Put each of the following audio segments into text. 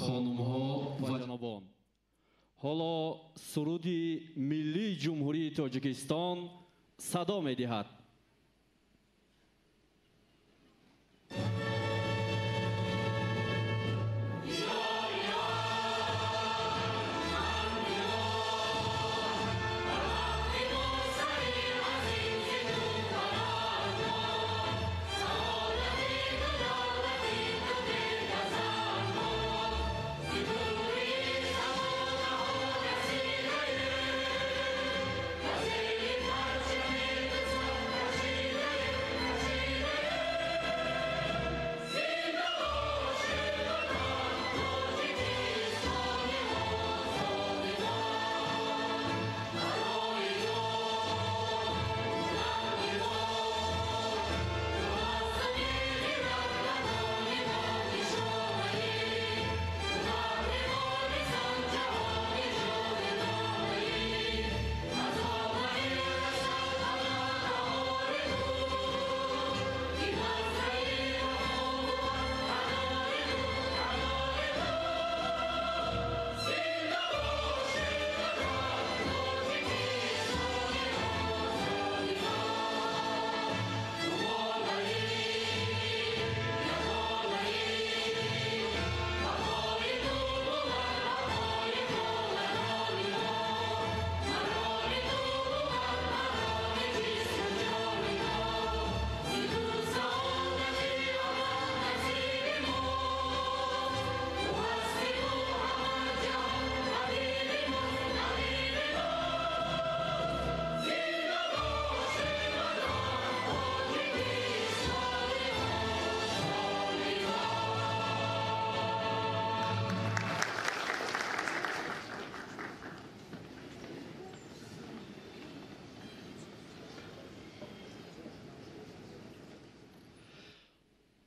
Хонумҳо ва ҷанобон, ҳоло суруди миллии Ҷумҳурии Тоҷикистон садо медиҳад.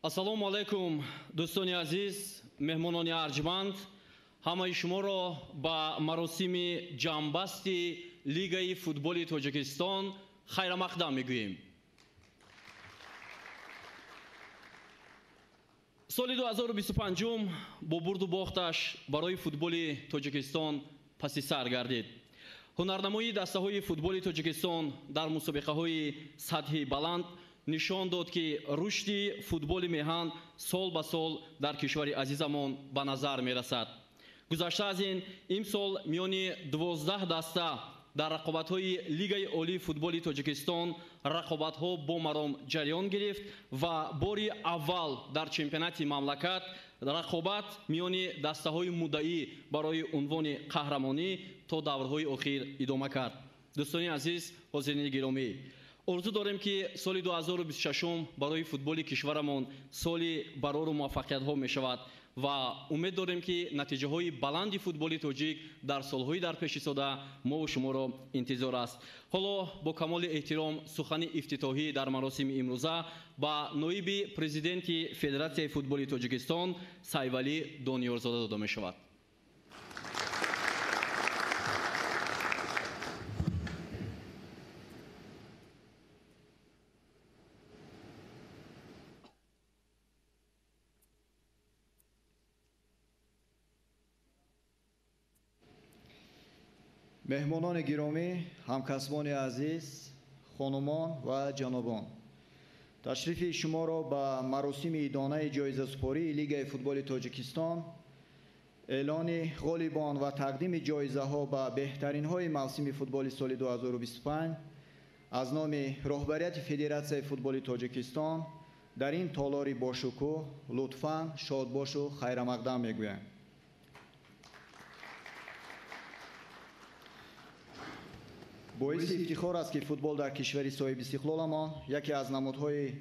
Ассалому алайкум, дӯстони азиз, меҳмонони арҷманд. Ҳамаи шуморо ба маросими ҷамъбасти Лигаи футболи Тоҷикистон хайрамақдам мегӯем. Соли 2025 бо бурду бохташ барои футболи Тоҷикистон паси сар гардид. Ҳунарнамоии дастаҳои футболи Тоҷикистон дар мусобиқаҳои сатҳи баланд нишон дод, ки рушди футболи меҳан сол ба сол дар кишвари азизамон ба назар мерасад. Гузашта аз ин, имсол миёни 12 даста дар рақобатҳои Лигаи олии футболи Тоҷикистон рақобатҳо бо маром ҷараён гирифт ва бори аввал дар чемпионати мамлакат рақобат миёни дастаҳои муддаӣ барои унвони қаҳрамонӣ то даврҳои охир идома кард. Дӯстони азиз, ҳозирини гиромӣ, орзу дорем, ки соли 2026 барои футболи кишварамон соли барору муваффақиятҳо мешавад ва умед дорем, ки натиҷаҳои баланди футболи тоҷик дар солҳои дар пеш истода мову шуморо интизор аст. Ҳоло бо камоли эҳтиром сухани ифтитоҳӣ дар маросими имрӯза ба ноиби президенти Федератсияи футболи Тоҷикистон Сайвалӣ Дониёрзода дода мешавад. Меҳмонони гиромӣ, ҳамкасбони азиз, хонумон ва ҷанобон, ташрифи шуморо ба маросими идонаи ҷоизасупории Лигаи футболи Тоҷикистон, эълони ғолибон ва тақдими ҷоизаҳо ба беҳтаринҳои мавсими футболи соли 2025 аз номи роҳбарияти Федератсияи футболи Тоҷикистон дар ин толори бошукӯҳ лутфан шодбошу хайрамақдам мегӯям. Боиси ифтихор аст, ки футбол дар кишвари соҳибистиқлоламон яке аз намудҳои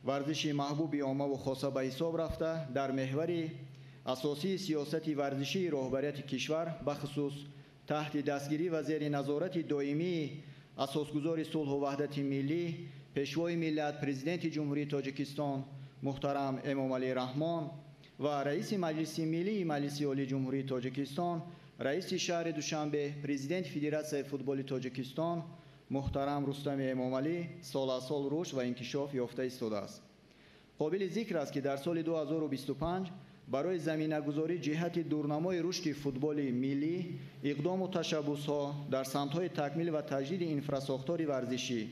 варзиши маҳбуби оммаву хоса ба ҳисоб рафта, дар меҳвари асосии сиёсати варзишии роҳбарияти кишвар, бахусус таҳти дастгирӣ ва зери назорати доимии асосгузори сулҳу ваҳдати миллӣ, пешвои миллат, Президенти Ҷумҳурии Тоҷикистон муҳтарам Эмомалӣ Раҳмон ва раиси Маҷлиси миллии Маҷлиси Олии Ҷумҳурии Тоҷикистон, раиси шаҳри Душанбе, президенти Федератсияи футболи Тоҷикистон муҳтарам Рустами Эмомалӣ сол аз сол рушд ва инкишоф ёфта истодааст. Қобили зикр аст, ки дар соли 2025 барои заминагузорӣ ҷиҳати дурнамои рушди футболи миллӣ иқдому ташаббусҳо дар самтҳои такмил ва таҷдиди инфрасохтори варзишӣ,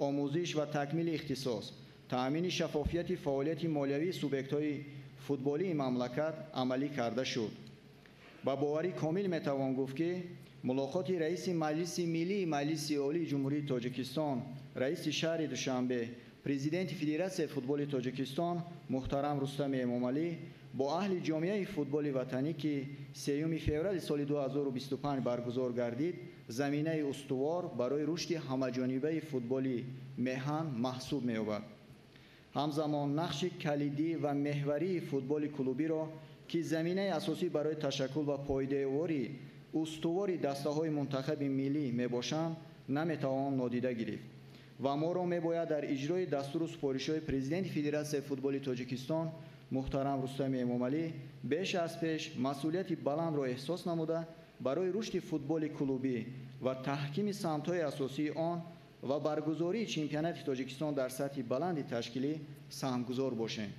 омӯзиш ва такмили ихтисос, таъмини шаффофияти фаъолияти молиявии субъектҳои футболии мамлакат амалӣ карда шуд. Ба боварӣ комил метавон гуфт, ки мулоқоти раиси Маҷлиси Миллии Маҷлиси Олии Ҷумҳурии Тоҷикистон, раиси шаҳри Душанбе, президенти Федератсияи футболи Тоҷикистон муҳтарам Рустами Эмомалӣ бо аҳли ҷомеаи футболи ватанӣ, ки 3 феврали соли 2025 баргузор гардид, заминаи устувор барои рушди ҳамаҷонибаи футболи меҳан маҳсуб меёбад. Ҳамзамон нақши калидӣ ва меҳварии футболи клубиро, ки заминаи асосӣ барои ташаккул ва пойдевори устувори дастаҳои мунтахаби миллӣ мебошанд, наметавон нодида гирифт ва моро мебояд дар иҷрои дастуру супоришҳои президенти Федератсияи футболи Тоҷикистон муҳтарам Рустами Эмомалӣ беш аз пеш масъулияти баландро эҳсос намуда, барои рушди футболи клубӣ ва таҳкими самтҳои асосии он ва баргузории чемпионати Тоҷикистон дар сатҳи баланди ташкилӣ саҳмгузор бошем.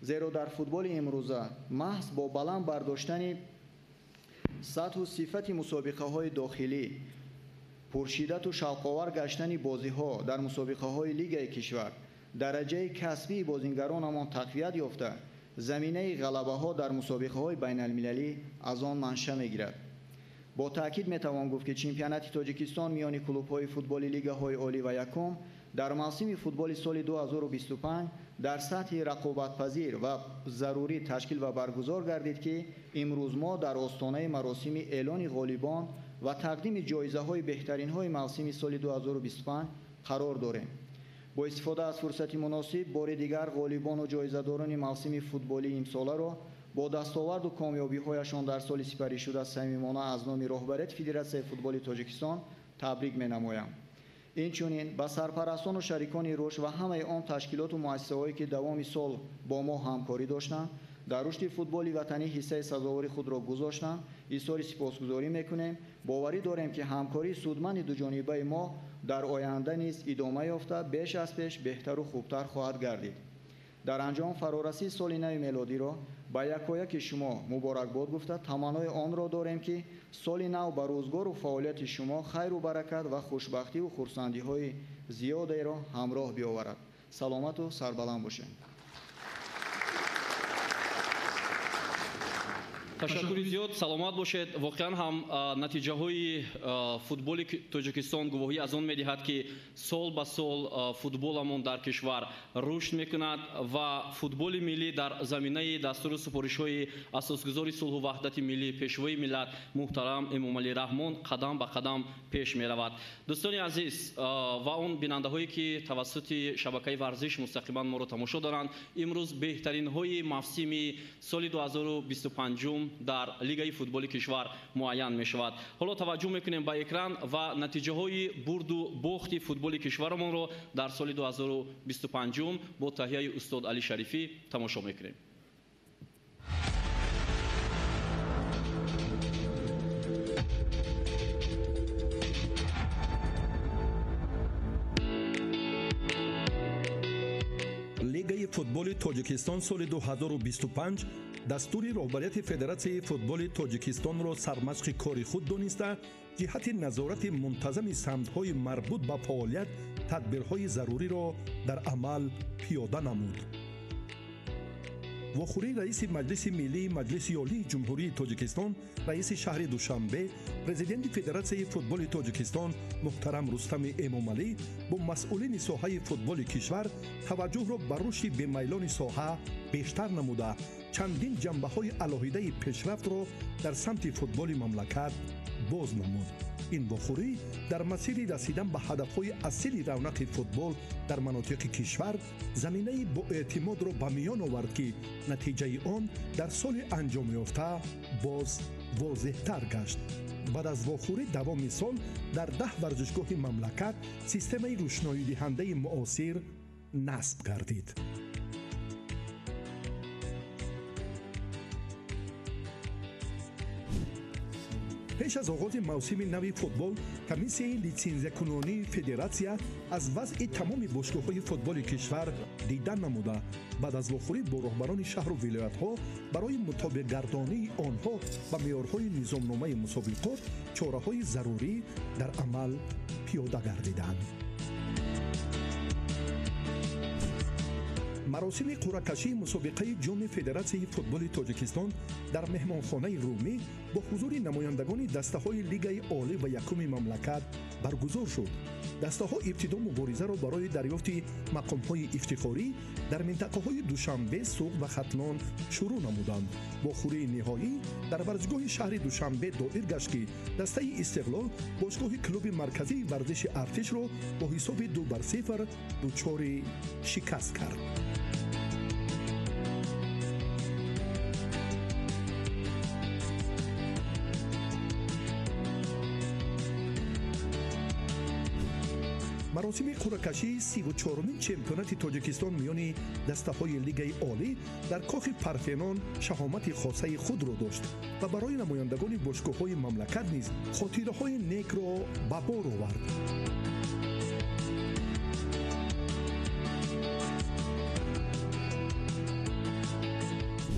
Зеро дар футболи имрӯза маҳз бо баланд бардоштани сатҳу сифати мусобиқаҳои дохилӣ, пуршиддату шавқовар гаштани бозиҳо дар мусобиқаҳои лигаи кишвар, дараҷаи касбии бозингаронамон тақвият ёфта, заминаи ғалабаҳо дар мусобиқаҳои байналмилалӣ аз он манша мегирад. Бо таъкид метавон гуфт, ки чемпионати Тоҷикистон миёни клубҳои футболи лигаҳои олӣ ва якум дар мавсими футболи соли 2025 дар сатҳи рақобатпазир ва зарурӣ ташкил ва баргузор гардид, ки имрӯз мо дар остонаи маросими эълони ғолибон ва тақдими ҷоизаҳои беҳтаринҳои мавсими соли 2025 қарор дорем. Бо истифода аз фурсати муносиб бори дигар ғолибону ҷоизадорони мавсими футболии имсоларо бо дастоварду комёбиҳояшон дар соли сипаришуда самимона аз номи роҳбарияти Федератсияи футболи Тоҷикистон табрик менамоям. Инчунин ба сарпарастону шарикони рушд ва ҳамаи он ташкилоту муассисаҳое, ки давоми сол бо мо ҳамкорӣ доштанд, дар рушди футболи ватанӣ ҳиссаи сазовори худро гузоштанд, изҳори сипосгузорӣ мекунем. Боварӣ дорем, ки ҳамкории судманди дуҷонибаи мо дар оянда низ идома ёфта, беш аз пеш беҳтару хубтар хоҳад гардид. Дар анҷом фарорасии соли нави мелодиро ба якояки шумо муборакбод гуфта, таманнои онро дорем, ки соли нав ба рӯзгору фаъолияти шумо хайру баракат ва хушбахтиву хурсандиҳои зиёдеро ҳамроҳ биёварад. Саломату сарбаланд бошед. Ташаккури зиёд, саломат бошед. Воқеан ҳам натиҷаҳои футболи Тоҷикистон гувоҳӣ аз он медиҳад, ки сол ба сол футболамон дар кишвар рушд мекунад ва футболи миллӣ дар заминаи дастуру супоришҳои асосгузори сулҳу ваҳдати миллӣ, пешвои миллат муҳтарам Эмомалӣ Раҳмон қадам ба қадам пеш меравад. Дӯстони азиз ва он бинандаҳое, ки тавассути шабакаи варзиш мустақиман моро тамошо доранд, имрӯз беҳтаринҳои мавсими соли 2025 дар лигаи футболи кишвар муайян мешавад. Ҳоло таваҷҷӯҳ мекунем ба экран ва натиҷаҳои бурду бохти футболи кишварамонро дар соли 2025 бо таҳияи устод Али Шарифӣ тамошо мекунем. Лигаи футболи Тоҷикистон соли 2025 дастури роҳбарияти Федератсияи футболи Тоҷикистонро сармашқи кори худ дониста, ҷиҳати назорати мунтазами самтҳои марбут ба фаъолият тадбирҳои заруриро дар амал пиёда намуд. Вохӯрии раиси Маҷлиси Миллии Маҷлиси Олии Ҷумҳурии Тоҷикистон, раиси шаҳри Душанбе, президенти Федератсияи футболи Тоҷикистон муҳтарам Рустами Эмомалӣ бо масъулини соҳаи футболи кишвар таваҷҷӯҳро ба рушди бемайлони соҳа бештар намуда, чандин ҷанбаҳои алоҳидаи пешрафтро дар самти футболи мамлакат боз намуд. Ин вохӯрӣ дар масири расидан ба ҳадафҳои асили равнақи футбол дар манотиқи кишвар заминаи боэътимодро ба миён овард, ки натиҷаи он дар соли анҷомёфта боз возеҳтар гашт. Баъд аз вохӯрӣ давоми сол дар 10 варзишгоҳи мамлакат системаи рӯшноидиҳандаи муосир насб гардид. Пеш аз оғози мавсими нави футбол, комиссияи литсензиякунонии федератсия аз вазъи тамоми бошгоҳҳои футболи кишвар дидан намуда, баъд аз вохӯрӣ бо роҳбарони шаҳру вилоятҳо барои мутобиқгардонии онҳо ба меъёрҳои низомномаи мусобиқот чораҳои зарурӣ дар амал пиёда гардиданд. Маросими қуръакашии мусобиқаи ҷоми Федератсияи футболи Тоҷикистон дар меҳмонхонаи Румӣ бо ҳузури намояндагони дастаҳои Лигаи олӣ ва якуми мамлакат баргузор шуд. Дастаҳо ибтидо муборизаро барои дарёфти мақомҳои ифтихорӣ дар минтақаҳои Душанбе, Суғд ва Хатлон шурӯъ намуданд. Вохӯрии ниҳоӣ дар варзишгоҳи шаҳри Душанбе доир гашт, ки дастаи Истиқлол бошгоҳи клуби марказии варзиши Артишро бо ҳисоби 2-0 дучори шикаст кард. Маросими қуръакашии 34-умин чемпионати Тоҷикистон миёни дастаҳои Лигаи олӣ дар кохи Парфенон шаҳомати хосаи худро дошт ва барои намояндагони бошгоҳҳои мамлакат низ хотираҳои некро ба бор овард.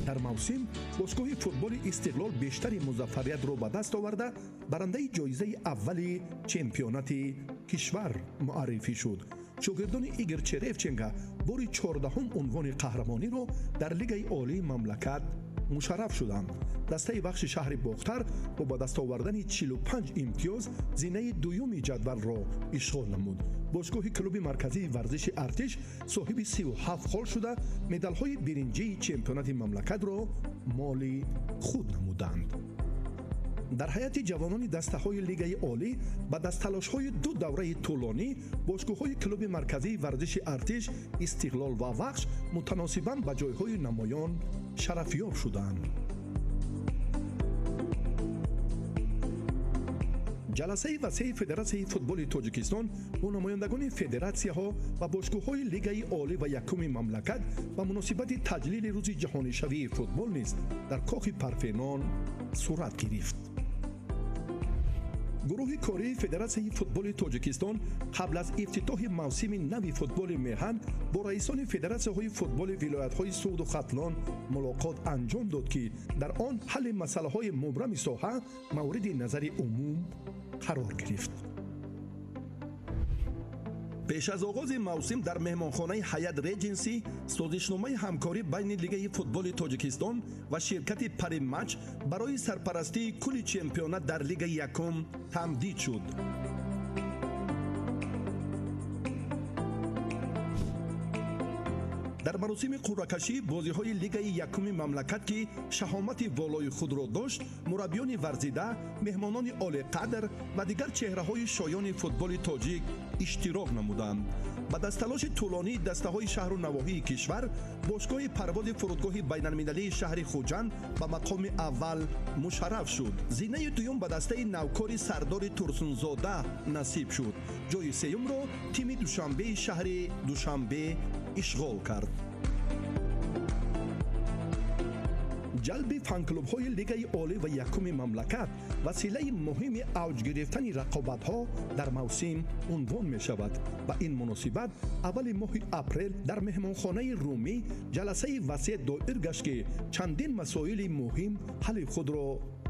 Дар мавсим бошгоҳи футболи Истиқлол бештари музаффариятро ба даст оварда, барандаи ҷоизаи аввали чемпионати кишвар муаррифӣ шуд. Шогирдони Игор Черевченко бори 14-ум унвони қаҳрамониро дар Лигаи олии мамлакат мушарраф шуданд. Дастаи Вахши шаҳри Бохтар бо ба даст овардани 45 имтиёз зинаи дуюми ҷадвалро ишғол намуд. Бошгоҳи клуби марказии варзиши Артиш соҳиби 37 хол шуда, медалҳои биринҷии чемпионати мамлакатро моли худ намуданд. Дар ҳайати ҷавонони дастаҳои Лигаи олӣ ба дастталошҳои ду давраи тӯлонӣ бошгоҳҳои клуби марказии варзиши Артиш, Истиқлол ва Вахш мутаносибан ба ҷойҳои намоён шарафёб шуданд. Ҷаласаи васеи Федератсияи футболи Тоҷикистон бо намояндагони федератсияҳо ва бошгоҳҳои Лигаи олӣ ва якуми мамлакат ба муносибати таҷлили рӯзи ҷаҳонишавии футбол низ дар кохи Парфенон сурат гирифт. Гурӯҳи кории Федератсияи футболи Тоҷикистон қабл аз ифтитоҳи мавсими нави футболи меҳан бо раисони федератсияҳои футболи вилоятҳои Суғду Хатлон мулоқот анҷом дод, ки дар он ҳалли масъалаҳои мубрами соҳа мавриди назари умум қарор гирифт. Пеш аз оғози мавсим дар меҳмонхонаи Ҳаят Реҷенси созишномаи ҳамкорӣ байни Лигаи футболи Тоҷикистон ва ширкати Париматч барои сарпарастии кулли чемпионат дар Лигаи якум тамдид шуд. Дар маросими қуръакашии бозиҳои Лигаи якуми мамлакат, ки шаҳомати волои худро дошт, мураббиёни варзида, меҳмонони олиқадр ва дигар чеҳраҳои шоёни футболи тоҷик иштирок намуданд. Ба дастталоши тӯлонии дастаҳои шаҳру навоҳии кишвар бошгоҳи парвози фурудгоҳи байналмилалии шаҳри Хуҷанд ба мақоми аввал мушарраф шуд. Зинаи дуюм ба дастаи навкори Сардори Турсунзода насиб шуд. Ҷои сеюмро тими Душанбеи шаҳри Душанбе ишғол кард. Ҷалби фанклубҳои Лигаи олӣ ва якуми мамлакат василаи муҳими авҷ гирифтани рақобатҳо дар мавсим унвон мешавад. Ба ин муносибат аввали моҳи апрел дар меҳмонхонаи Румӣ ҷаласаи васеъ доир гашт, ки чандин масоили муҳим ҳалли худро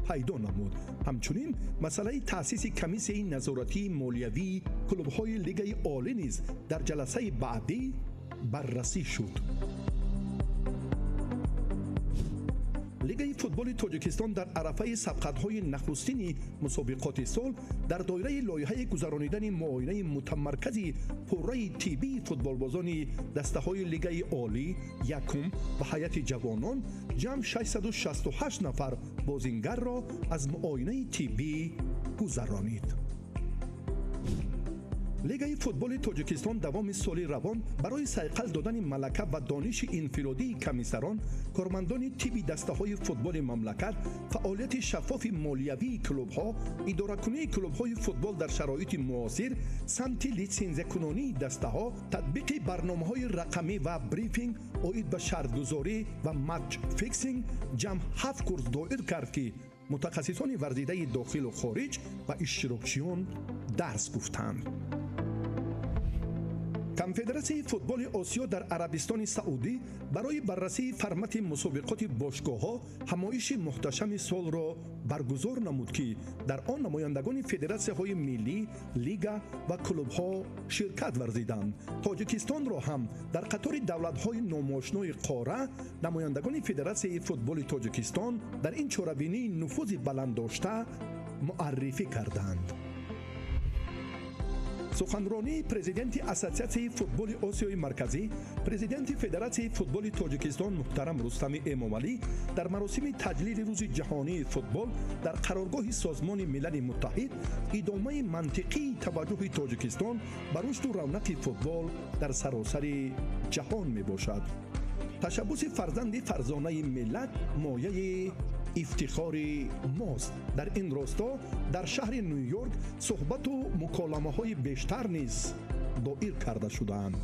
пайдо намуд. Ҳамчунин масъалаи таъсиси комиссияи назоратии молиявии клубҳои Лигаи олӣ низ дар ҷаласаи баъдӣ баррасӣ шуд. Лигаи футболи Тоҷикистон дар арафаи сабқатҳои нахустини мусобиқоти сол дар доираи лоиҳаи гузаронидани муоинаи мутамаркази пурраи тиббии футболбозони дастаҳои Лигаи олӣ, якум ва ҳайати ҷавонон ҷамъ 668 нафар бозингарро аз муоинаи тиббӣ гузаронид. Лигаи футболи Тоҷикистон давоми соли равон барои сайқал додани малака ва дониши инфиродии комиссарон, кормандони тибби дастаҳои футболи мамлакат, фаъолияти шаффофи молиявии клубҳо, идоракунии клубҳои футбол дар шароити муосир, самти литсензиякунонии дастаҳо, татбиқи барномаҳои рақамӣ ва брифинг оид ба шартгузорӣ ва матч-фиксинг ҷамъ 7 курс доир кард, ки Мутахассисони варзидаи дохилу хориҷ ба иштирокчиён дарс гуфтанд. Конфедератсияи футболи Осиё дар Арабистони Саудӣ барои баррасии формати мусобиқоти бошгоҳҳо ҳамоиши муҳташами солро баргузор намуд, ки дар он намояндагони федератсияҳои миллӣ, лига ва клубҳо ширкат варзиданд. Тоҷикистонро ҳам дар қатори давлатҳои номошнои қора намояндагони Федератсияи футболи Тоҷикистон дар ин чорабинии нуфузи баланд дошта муаррифӣ карданд. Суханронии президенти Ассотсиатсияи футболи Осиёи Марказӣ, президенти Федератсияи футболи Тоҷикистон муҳтарам Рустами Эмомалӣ дар маросими таҷлили Рӯзи ҷаҳонии футбол дар қароргоҳи Созмони Милали Муттаҳид идомаи мантиқии таваҷҷӯҳи Тоҷикистон ба рушду равнақи футбол дар саросари ҷаҳон мебошад. Ташаббуси фарзанди фарзонаи миллат мояи ифтихори мост. Дар ин росто дар шаҳри Ню-Йорк суҳбату муколамаҳои бештар низ доир карда шудаанд.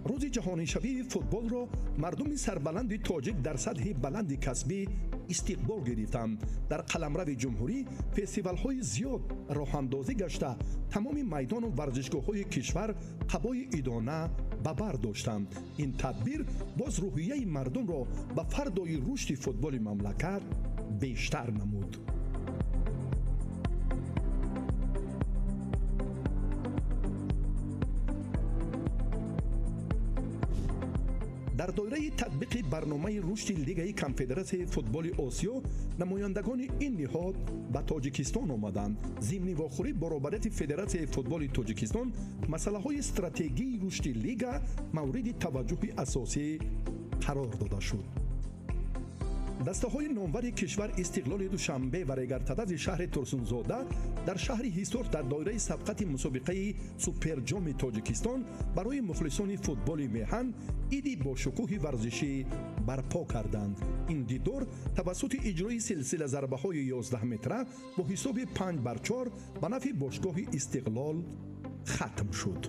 Рӯзи ҷаҳонишавии футболро мардуми сарбаланди тоҷик дар сатҳи баланди касбӣ истиқбол гирифтанд. Дар қаламрави ҷумҳурӣ фестивалҳои зиёд роҳандозӣ гашта, тамоми майдону варзишгоҳҳои кишвар қабои идона ба бар доштанд. Ин тадбир боз рӯҳияи мардумро ба фардои рушди футболи мамлакат бештар намуд. Дар доираи татбиқи барномаи рушди Лигаи Конфедератсияи футболи Осиё намояндагони ин ниҳод ба Тоҷикистон омаданд. Зимни вохӯрӣ бо роҳбарияти Федератсияи футболи Тоҷикистон масъалаҳои стратегии рушди лига мавриди таваҷҷӯҳи асосӣ қарор дода шуд. Дастаҳои номвари кишвар Истиқлоли Душанбе ва Регартадази шаҳри Турсунзода дар шаҳри Ҳисор дар доираи сабқати мусобиқаи Суперҷоми Тоҷикистон барои мухлисони футболи меҳан иди бошукӯҳи варзишӣ барпо карданд. Ин дидор тавассути иҷрои силсила зарбаҳои 11 метра бо ҳисоби 5-4 ба нафъи бошгоҳи Истиқлол хатм шуд.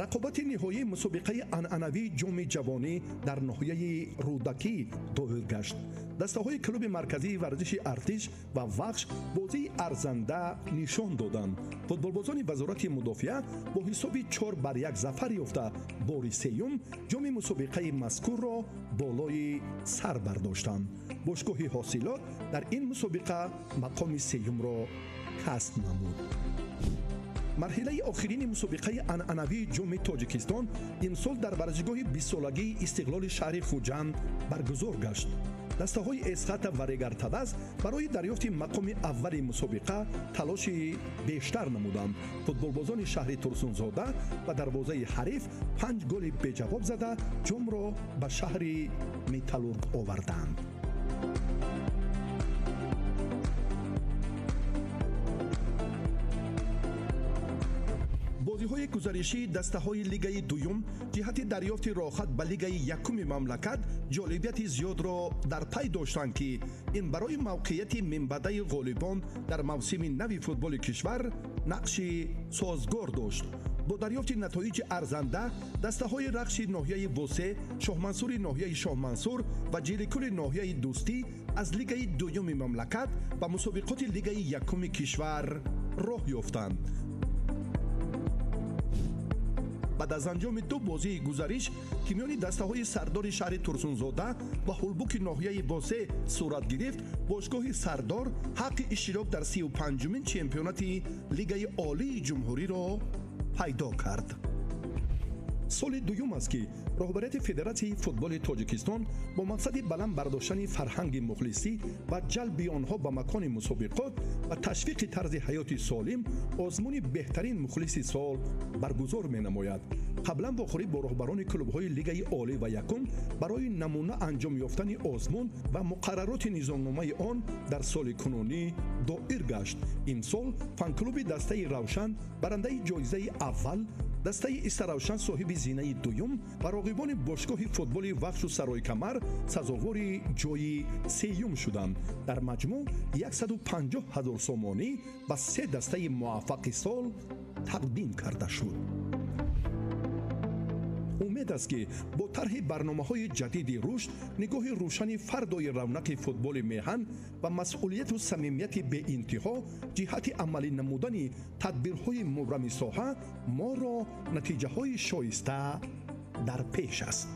Рақобати ниҳоии мусобиқаи анъанавии Ҷоми ҷавонӣ дар ноҳияи Рӯдакӣ доир гашт. Дастаҳои клуби марказии варзиши Артиш ва Вахш бозии арзанда нишон доданд. Футболбозони Вазорати мудофиа бо ҳисоби 4-1 зафар ёфта, бори сеюм ҷоми мусобиқаи мазкурро болои сар бардоштанд. Бошгоҳи Ҳосилот дар ин мусобиқа мақоми сеюмро касб намуд. Марҳилаи охирини мусобиқаи анъанавии Ҷоми Тоҷикистон имсол дар варзишгоҳи бистсолагии Истиқлоли шаҳри Хуҷанд баргузор гашт. Дастаҳои Эсхата ва Регартадаз барои дарёфти мақоми аввали мусобиқа талоши бештар намуданд. Футболбозони шаҳри Турсунзода ба дарвозаи ҳариф 5 голи беҷавоб зада, ҷомро ба шаҳри Металлург оварданд. Бозиҳои гузаришии дастаҳои лигаи дуюм ҷиҳати дарёфти роҳат ба лигаи якуми мамлакат ҷолибияти зиёдро дар пай доштанд, ки ин барои мавқеияти минбаъдаи ғолибон дар мавсими нави футболи кишвар нақши созгор дошт. Бо дарёфти натоиҷи арзанда дастаҳои Рақши ноҳияи Восе, Шоҳмансури ноҳияи Шоҳмансур ва Ҷиликули ноҳияи Дӯстӣ аз лигаи дуюми мамлакат ба мусобиқоти лигаи якуми кишвар роҳ ёфтанд. Баъд аз анҷоми ду бозии гузариш, ки миёни дастаҳои Сардори шаҳри Турсунзода ва Ҳулбуки ноҳияи Восе сурат гирифт, бошгоҳи Сардор ҳаққи иштирок дар 35-умин чемпионати Лигаи Олии ҷумҳуриро пайдо кард. Соли дуюм аст, ки роҳбарияти Федератсияи футболи Тоҷикистон бо мақсади баланд бардоштани фарҳанги мухлисӣ ва ҷалби онҳо ба макони мусобиқот ва ташвиқи тарзи ҳаёти солим озмуни беҳтарин мухлиси сол баргузор менамояд. Қаблан вохӯрӣ бо роҳбарони клубҳои Лигаи Олӣ ва якум барои намуна анҷом ёфтани озмун ва муқаррароти низомномаи он дар соли кунунӣ доир гашт. Имсол фанклуби дастаи Равшан барандаи ҷоизаи аввал, дастаи Истаравшан соҳиби зинаи дуюм ва роғибони бошгоҳи футболи Вахшу Саройкамар сазовори ҷои сеюм шуданд. Дар маҷмӯъ 150 ҳазор сомонӣ ба се дастаи муваффақи сол тақдим карда шуд. Умед Умед аст, ки бо тарҳи барномаҳои ҷадиди рушд, нигоҳи рӯшани фардои равнақи футболи меҳан ва масъулияту самимияти беинтиҳо ҷиҳати амалӣ намудани тадбирҳои мубрами соҳа моро натиҷаҳои шоиста дар пеш аст.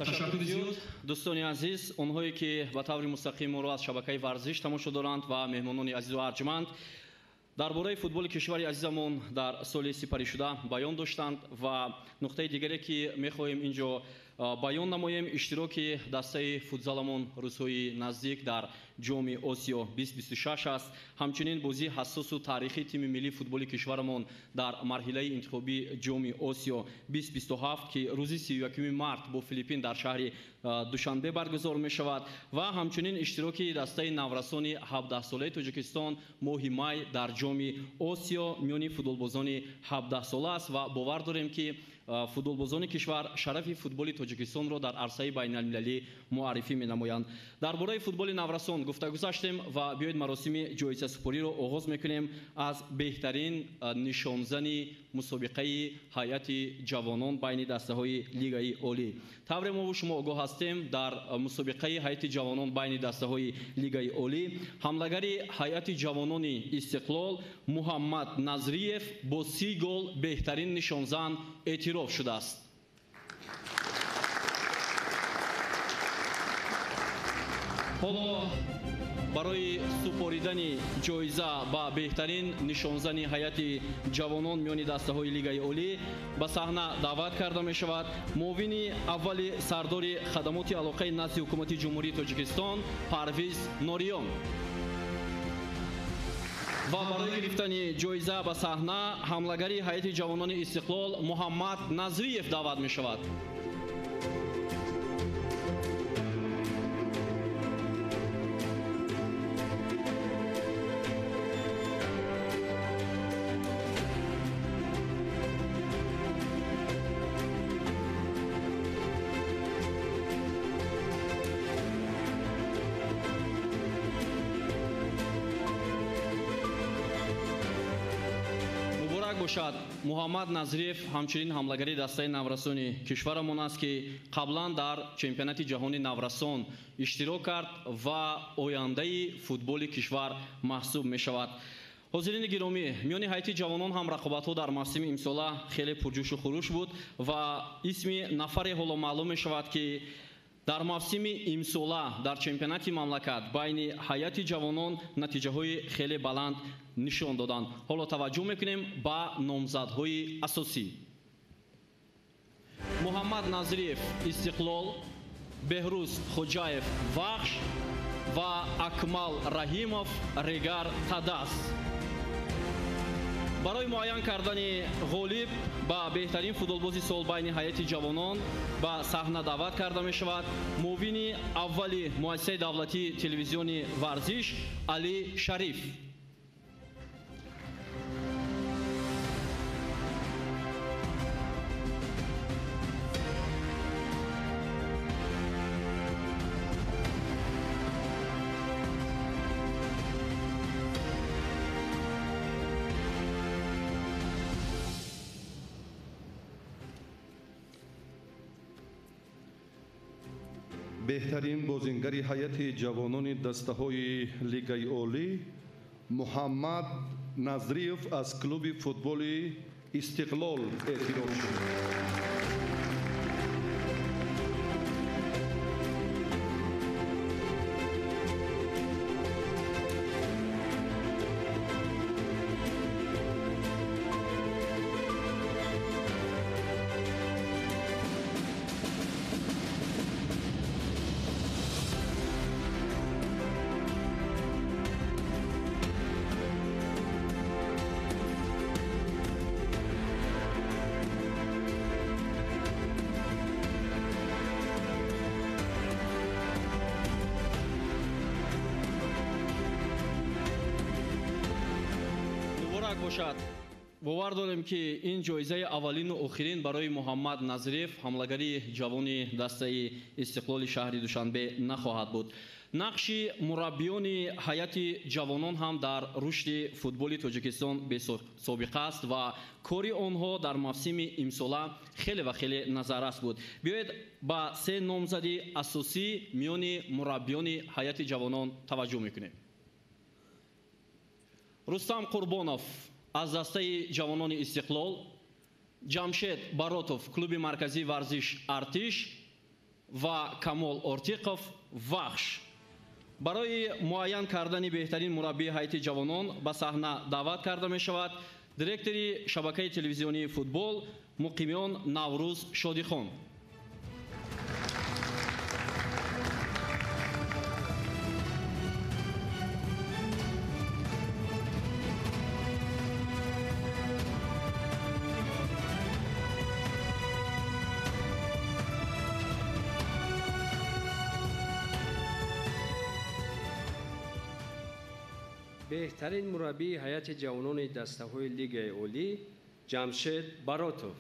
Ташаккури зиёд, дӯстони азиз, онҳое ки ба таври мустақим моро аз шабакаи варзиш тамошо доранд ва меҳмонони азизу арҷманд, дар бораи футболи кишвари азизамон дар соли сипаришуда баён доштанд ва нуқтаи дигаре ки мехоҳем инҷо баён намоем, иштироки дастаи футзаламон рӯзҳои наздик дар Ҷоми Осиё 2026 аст. Ҳамчунин бозии ҳассосу таърихии тими миллии футболи кишварамон дар марҳилаи интихобии Ҷоми Осиё 2027, ки рӯзи 31 март бо Филиппин дар шаҳри Душанбе баргузор мешавад, ва ҳамчунин иштироки дастаи наврасони 17-солаи Тоҷикистон моҳи май дар Ҷоми Осиё миёни футболбозони 17-сола аст ва бовар дорем, ки футболбозони кишвар шарафи футболи Тоҷикистонро дар арсаи байналмилалӣ муаррифӣ менамоянд. Дар бораи футболи наврасон гуфта гузаштем ва биёед маросими ҷоизасупориро оғоз мекунем аз беҳтарин нишонзани мусобиқаи ҳайати ҷавонон байни дастаҳои Лигаи Олӣ. Тавре мову шумо огоҳ ҳастем, дар мусобиқаи ҳайати ҷавонон байни дастаҳои Лигаи Олӣ ҳамлагари ҳайати ҷавонони Истиқлол Муҳаммад Назриев бо 30 гол беҳтарин нишонзан эътироф шудааст. Ҳоло барои супоридани ҷоиза ба беҳтарин нишонзани ҳайати ҷавонон миёни дастаҳои Лигаи Олӣ ба саҳна даъват карда мешавад муовини аввали сардори хадамоти алоқаи назди ҳукумати Ҷумҳурии Тоҷикистон Парвиз Нориён. Ва барои гирифтани ҷоиза ба саҳна ҳамлагари ҳайати ҷавонони Истиқлол Муҳаммад Назриев даъват мешавад. Бошад, Муҳаммад Назриев ҳамчунин ҳамлагари дастаи наврасони кишварамон аст, ки қаблан дар чемпионати ҷаҳони наврасон иштирок кард ва ояндаи футболи кишвар маҳсуб мешавад. Ҳозирини гиромӣ, миёни ҳайати ҷавонон ҳам рақобатҳо дар мавсими имсола хеле пурҷӯшу хуруш буд ва исми нафаре ҳоло маълум мешавад, ки дар мавсими имсола дар чемпионати мамлакат байни ҳайати ҷавонон натиҷаҳои хеле баланд нишон доданд. Ҳоло таваҷҷӯҳ мекунем ба номзадҳои асосӣ. Муҳаммад Назриев Истиқлол, Беҳрӯз Хоҷаев Вахш ва Акмал Раҳимов Регар Тадас. Барои муайян кардани ғолиб ба беҳтарин футболбози сол байни ҳайати ҷавонон ба саҳна даъват карда мешавад муовини аввали муассисаи давлатии телевизиони варзиш Али Шариф. Беҳтарин бозингари ҳайати ҷавонони дастаҳои Лигаи Олӣ Муҳаммад Назриев аз клуби футболи Истиқлол эътироф шуд. Бошад, Бовар дорем, ки ин ҷоизаи аввалину охирин барои Муҳаммад Назриев, ҳамлагари ҷавони дастаи Истиқлоли шаҳри Душанбе, нахоҳад буд. Нақши мураббиёни ҳайати ҷавонон ҳам дар рушди футболи Тоҷикистон бесобиқа аст ва кори онҳо дар мавсими имсола хеле ва хеле назаррас буд. Биёед, ба се номзади асосӣ миёни мураббиёни ҳайати ҷавонон таваҷҷӯҳ мекунем. Рустам Қурбонов аз дастаи ҷавонони Истиқлол, Ҷамшед Баротов, клуби марказии варзиш Артиш, ва Камол Ортиқов, Вахш. Барои муайян кардани беҳтарин мураббии ҳайати ҷавонон ба саҳна даъват карда мешавад директори шабакаи телевизионии футбол Муқимиён Наврӯз Шодихон. Беҳтарин мураббии ҳайати ҷавонони дастаҳои Лигаи Олӣ Ҷамшед Баротов.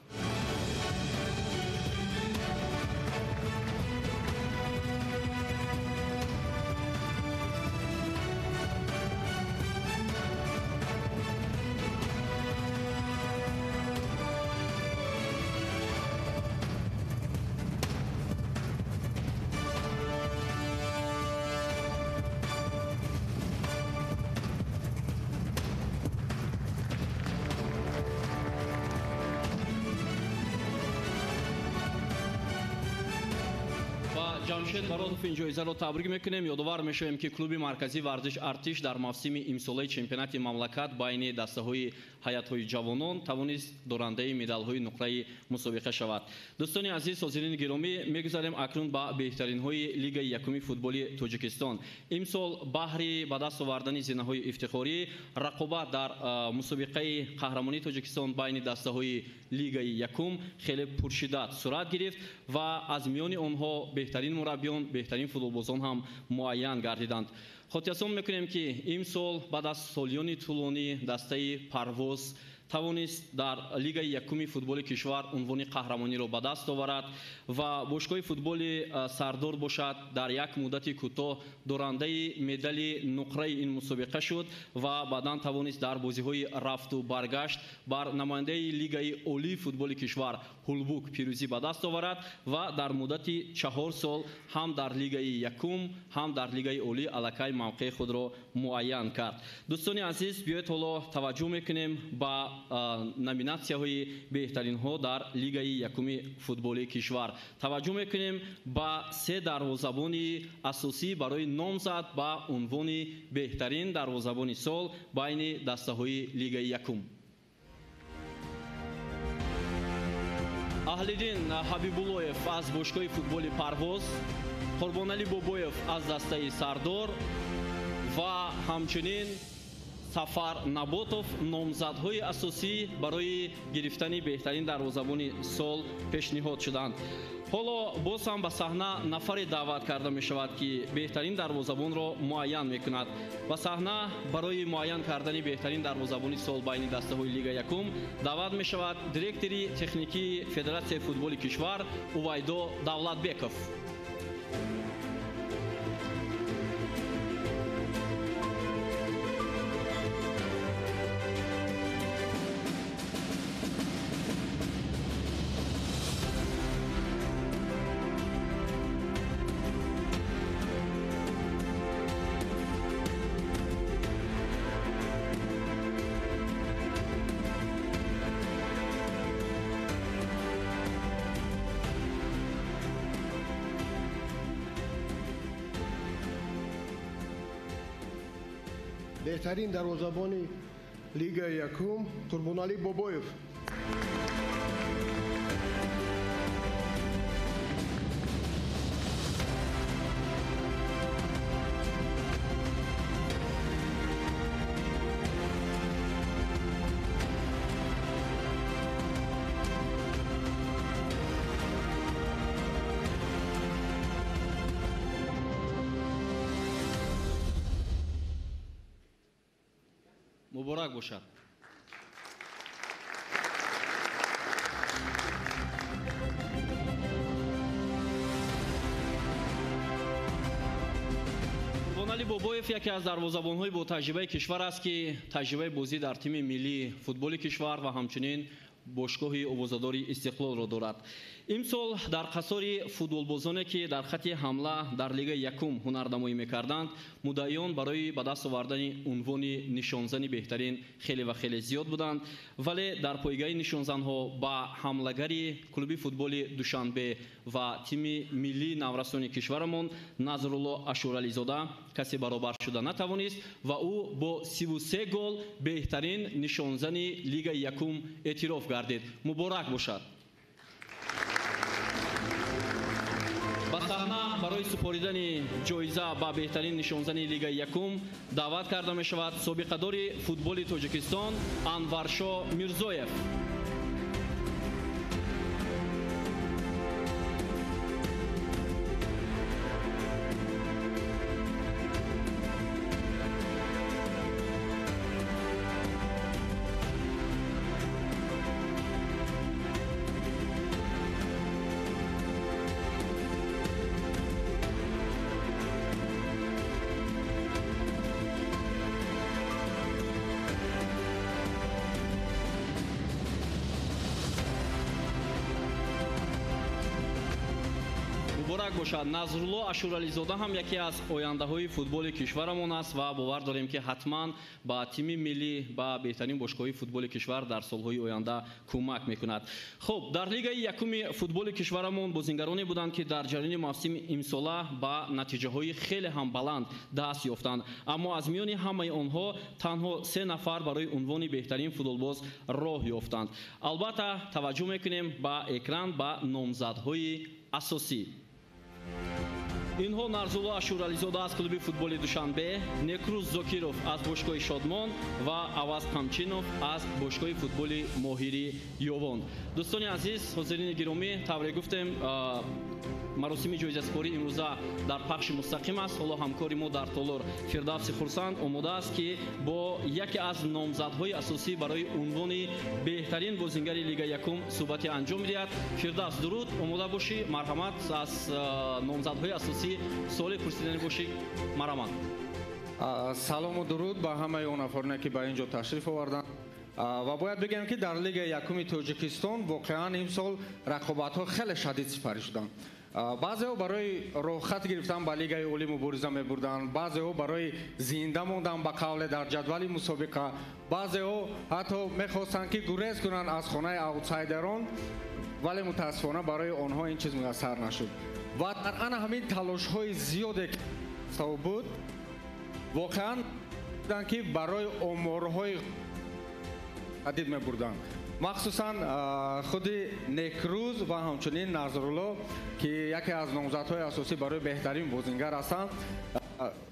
Ҷамшед Баротов ин ҷоизаро табрик мекунем. Ёдовар мешавем, ки клуби марказии варзиш Артиш дар мавсими имсолаи чемпионати мамлакат байни дастаҳои ҳайатҳои ҷавонон тавонист дорандаи медалҳои нуқраи мусобиқа шавад. Дӯстони азиз, ҳозирини гиромӣ, мегузарем акнун ба беҳтаринҳои Лигаи якуми футболи Тоҷикистон. Имсол баҳри ба даст овардани зинаҳои ифтихорӣ рақобат дар мусобиқаи қаҳрамонии Тоҷикистон байни дастаҳои Лигаи якум хеле пуршиддат сурат гирифт ва аз миёни онҳо беҳтарин мураббиён, беҳтарин футболбозон ҳам муайян гардиданд. Хотиррасон мекунем, ки имсол баъд аз солиёни тӯлонӣ дастаи Парвоз тавонист дар Лигаи якуми футболи кишвар унвони қаҳрамониро ба даст оварад ва бошгоҳи футболи Сардор бошад, дар як муддати кӯтоҳ дорандаи медали нуқраи ин мусобиқа шуд ва баъдан тавонист дар бозиҳои рафту баргашт бар намояндаи Лигаи олии футболи кишвар Ҳулбук пирӯзӣ ба даст оварад ва дар муддати 4 сол ҳам дар Лигаи якум, ҳам дар Лигаи олӣ аллакай мавқеи худро муайян кард. Дӯстони азиз, биёед, ҳоло таваҷҷӯҳ мекунем ба номинатсияҳои беҳтаринҳо дар Лигаи якуми футболи кишвар. Таваҷҷӯҳ мекунем ба се дарвозабони асосӣ барои номзад ба унвони беҳтарин дарвозабони сол байни дастаҳои Лигаи якум. Аҳлиддин Ҳабибуллоев аз бошгоҳи футболи Парвоз, Қурбоналӣ Бобоев аз дастаи Сардор ва ҳамчунин Сафар Наботов номзадҳои асосӣ барои гирифтани беҳтарин дарвозабони сол пешниҳод шуданд. Ҳоло боз ҳам ба саҳна нафаре даъват карда мешавад, ки беҳтарин дарвозабонро муайян мекунад. Ба саҳна барои муайян кардани беҳтарин дарвозабони сол байни дастаҳои Лига якум даъват мешавад директори техникии Федератсияи футболи кишвар Увайдо Давлатбеков. Беҳтарин дарвозабони Лигаи якум Қурбоналӣ Бобоев. Муборак бошад. Қурбонали Бобоев яке аз дарвозабонҳои бо таҷрибаи кишвар аст, ки таҷрибаи бозӣ дар тими миллии футболи кишвар ва ҳамчунин бошгоҳи овозадори Истиқлолро дорад. Имсол дар қатори футболбозоне, ки дар хати ҳамла дар лигаи якум ҳунарнамоӣ мекарданд, муддаиён барои ба даст овардани унвони нишонзани беҳтарин хеле ва хеле зиёд буданд, вале дар пойгаи нишонзанҳо ба ҳамлагари клуби футболи Душанбе ва тими миллии наврасони кишварамон Назрулло Ашурализода касе баробар шуда натавонист ва ӯ бо 33 гол беҳтарин нишонзани лигаи якум эътироф гардид. Муборак бошад. Ба саҳна барои супоридани ҷоиза ба беҳтарин нишонзани лигаи якум даъват карда мешавад собиқадори футболи Тоҷикистон Анваршо Мирзоев. Муборак бошад. Назрулло Ашурализода ҳам яке аз ояндаҳои футболи кишварамон аст ва бовар дорем, ки ҳатман ба тими миллӣ, ба беҳтарин бошгоҳи футболи кишвар дар солҳои оянда кӯмак мекунад. Хуб, дар лигаи якуми футболи кишварамон бозингароне буданд, ки дар ҷараёни мавсими имсола ба натиҷаҳои хеле ҳам баланд даст ёфтанд, аммо аз миёни ҳамаи онҳо танҳо 3 нафар барои унвони беҳтарин футболбоз роҳ ёфтанд. Албатта, таваҷҷӯҳ мекунем ба экран, ба номзадҳои асосӣ. Инҳо Нарзулло Ашурализода аз клуби футболи Душанбе, Некрӯз Зокиров аз бошгоҳи Шодмон ва Аваз Қамчинов аз бошгоҳи футболи Моҳири Ёвон. Дӯстони азиз, ҳозирини гиромӣ, тавре гуфтем, маросими ҷоизасупорӣ имрӯза дар пахши мустақим аст. Ҳоло ҳамкори мо дар толор Фирдавси Хурсанд омода аст, ки бо яке аз номзадҳои асосӣ барои унвони беҳтарин бозингари лигаи якум суҳбате анҷом медиҳад. Фирдавс, дуруд, омода бошӣ, марҳамат, аз номзадҳои асосӣ суоле пурсидани бошӣ, марҳамат. Салому дуруд ба ҳамаи он нафароне, ки ба ин ҷо ташриф оварданд. Ва бояд бигӯем, ки дар лигаи якуми Тоҷикистон воқеан имсол рақобатҳо хеле шадид сипарӣ шуданд. Баъзеҳо барои роҳхат гирифтан ба лигаи олӣ мубориза мебурданд, баъзеҳо барои зинда мондан ба қавле дар ҷадвали мусобиқа, баъзеҳо ҳатто мехостанд, ки гурез кунанд аз хонаи аутсайдерон, вале мутаассифона барои онҳо ин чиз муяссар нашуд. Ва дар ана ҳамин талошҳои зиёде ки буд, воқеан ки барои оморҳои шадид мебурданд. Махсусан худи Некрӯз ва ҳамчунин Назрулло, ки яке аз номзадҳои асосӣ барои беҳтарин бозингар ҳастанд,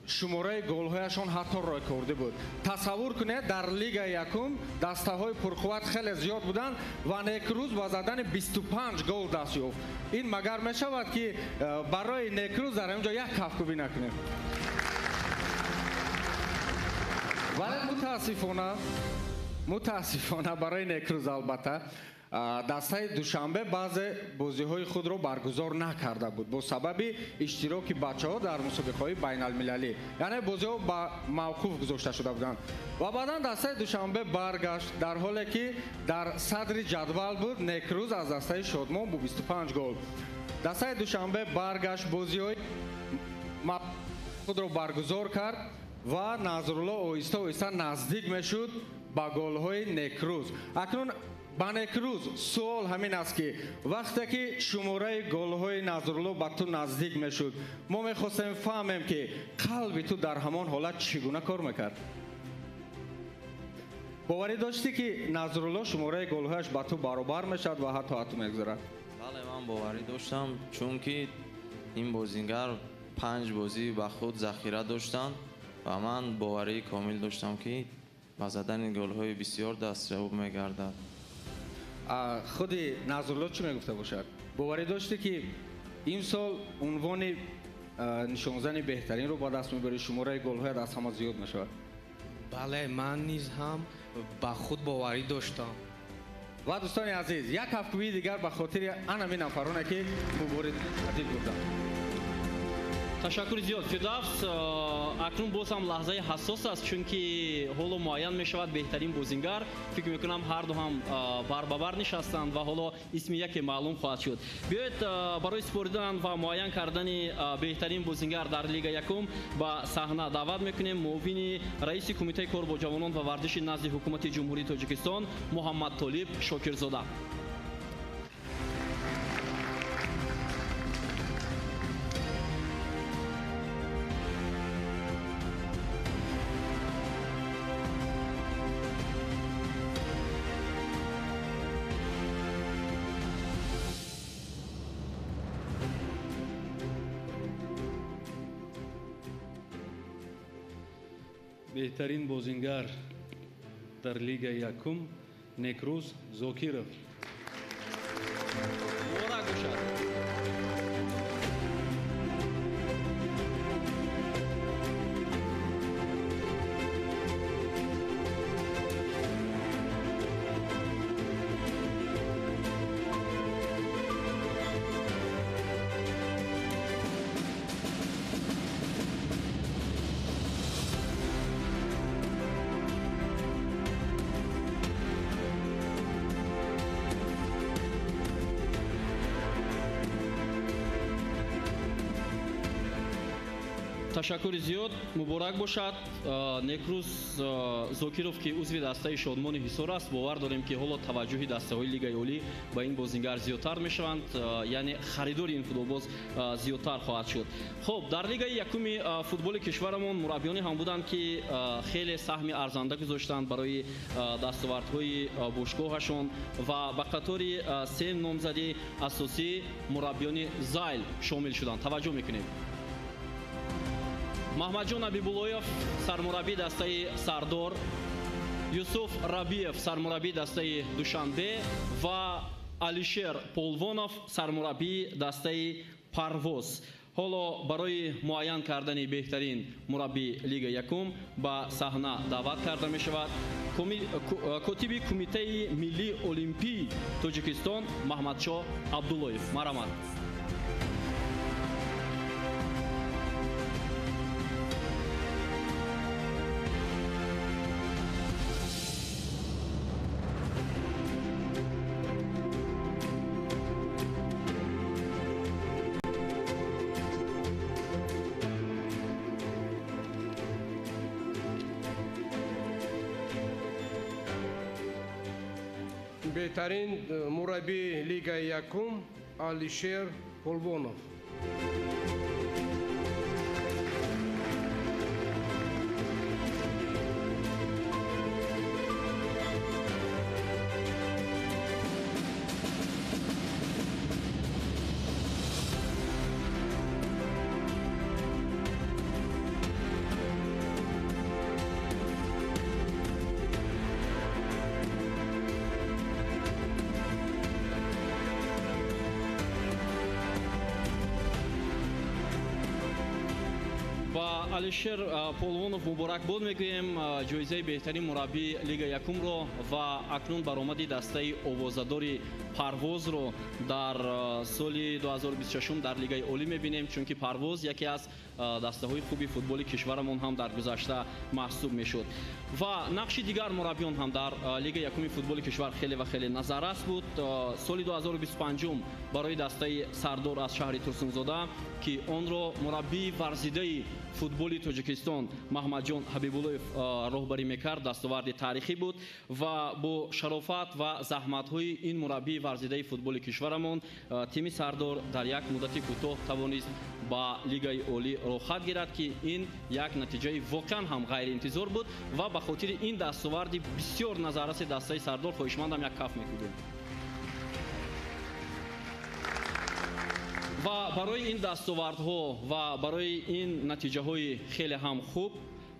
шумораи голҳояшон ҳатто рекордӣ буд. Тасаввур кунед, дар лигаи якум дастаҳои пурқувват хеле зиёд буданд ва Некрӯз ба задани 25 гол даст ёфт. Ин магар мешавад, ки барои Некрӯз дар ин ҷо як кафкӯбӣ накунем? Вале мутаассифона барои Некрӯз, албатта, дастаи Душанбе баъзе бозиҳои худро баргузор накарда буд бо сабаби иштироки бачаҳо дар мусобиқаҳои байналмилалӣ, яъне бозиҳо ба мавқуф гузошта шуда буданд. Ва баъдан дастаи Душанбе баргашт, дар ҳоле ки дар садри ҷадвал буд Некрӯз аз дастаи Шодмон бо 25 гол. Дастаи Душанбе баргашт, бозиҳои худро баргузор кард ва Назрулло оҳиста оҳиста наздик мешуд ба голҳои Некрӯз. Акнун ба Некрӯз суол ҳамин аст, ки вақте ки шумораи голҳои Назрулло ба ту наздик мешуд, мо мехостем фаҳмем, ки қалби ту дар ҳамон ҳолат чӣ гуна кор мекард. Боварӣ доштӣ, ки Назрулло шумораи голҳояш ба ту баробар мешавад ва ҳатто ҳатто мегузарад? Бале, ман боварӣ доштам, чунки ин бозингар 5 бозӣ ба худ захира доштанд ва ман боварии комил доштам, ки ба задани голҳои бисёр дастёб мегардад. Худи Назрулло чӣ мегуфта бошад? Боварӣ доштӣ, ки имсол унвони нишонзани беҳтаринро ба даст мебарӣ, шумораи голҳоят аз ҳама зиёд мешавад? Бале, ман низ ҳам ба худ боварӣ доштам. Ва дӯстони азиз, як кафкӯбии дигар ба хотири ана ҳамин нафароне, ки мубориза шадид бурданд. Ташаккури зиёд, Фирдавс. Акнун боз ҳам лаҳзаи ҳассос аст, чунки ҳоло муайян мешавад беҳтарин бозингар. Фикр мекунам ҳар ду ҳам барбабар нишастанд ва ҳоло исми яке маълум хоҳад шуд. Биёед барои супоридан ва муайян кардани беҳтарин бозингар дар Лига якум ба саҳна даъват мекунем муовини раиси Кумитаи кор бо ҷавонон ва варзиши назди Ҳукумати Ҷумҳурии Тоҷикистон Муҳаммад Толиб Шокирзода. Беҳтарин бозингар дар Лигаи якум Некрӯз Зокиров. Муборак бошад. Ташаккури зиёд, муборак бошад. Некрӯз Зокиров, ки узви дастаи Шодмони Ҳисор аст, бовар дорем, ки ҳоло таваҷҷӯҳи дастаҳои Лигаи Олӣ ба ин бозингар зиёдтар мешаванд, яъне харидори ин футболбоз зиёдтар хоҳад шуд. Хуб, дар Лигаи якуми футболи кишварамон мураббиёне ҳам буданд, ки хеле саҳми арзанда гузоштанд барои дастовардҳои бошгоҳашон ва ба қатори се номзади асосӣ мураббиёни Зайл шомил шуданд. Таваҷҷӯҳ мекунем. Маҳмадҷон Ҳабибуллоев, сармураббии дастаи Сардор, Юсуф Рабиев, сармураббии дастаи Душанбе ва Алишер Полвонов, сармураббии дастаи Парвоз. Ҳоло барои муайян кардани беҳтарин мураббии Лига якум ба саҳна даъват карда мешавад котиби Кумитаи миллии олимпии Тоҷикистон Маҳмадшоҳ Абдуллоев. Марҳамат. Беҳтарин мураббии Лигаи якум Алишер Полвонов. Алишер Полвонов муборакбод мегӯем ҷоизаи беҳтарин мураббии Лига якумро ва акнун баромади дастаи овозадори Парвозро дар соли 2026 дар Лигаи Олӣ мебинем, чунки Парвоз яке аз дастаҳои хуби футболи кишварамон ҳам дар гузашта маҳсуб мешуд. Ва нақши дигар мураббиён ҳам дар Лигаи якуми футболи кишвар хеле ва хеле назаррас буд. Соли 2025 барои дастаи Сардор аз шаҳри Турсунзода, ки онро мураббии варзидаи футболи Тоҷикистон Маҳмадҷон Ҳабибуллоев роҳбарӣ мекард, дастоварди таърихӣ буд ва бо шарофат ва заҳматҳои ин мураббии варзидаи футболи кишварамон тими Сардор дар як муддати кӯтоҳ тавонист ба Лигаи Олӣ роҳхат гирад, ки ин як натиҷаи воқеан ҳам ғайриинтизор буд ва ба хотири ин дастоварди бисёр назарраси дастаи Сардор хоҳишмандам як каф мекунем. Ва барои ин дастовардҳо ва барои ин натиҷаҳои хеле ҳам хуб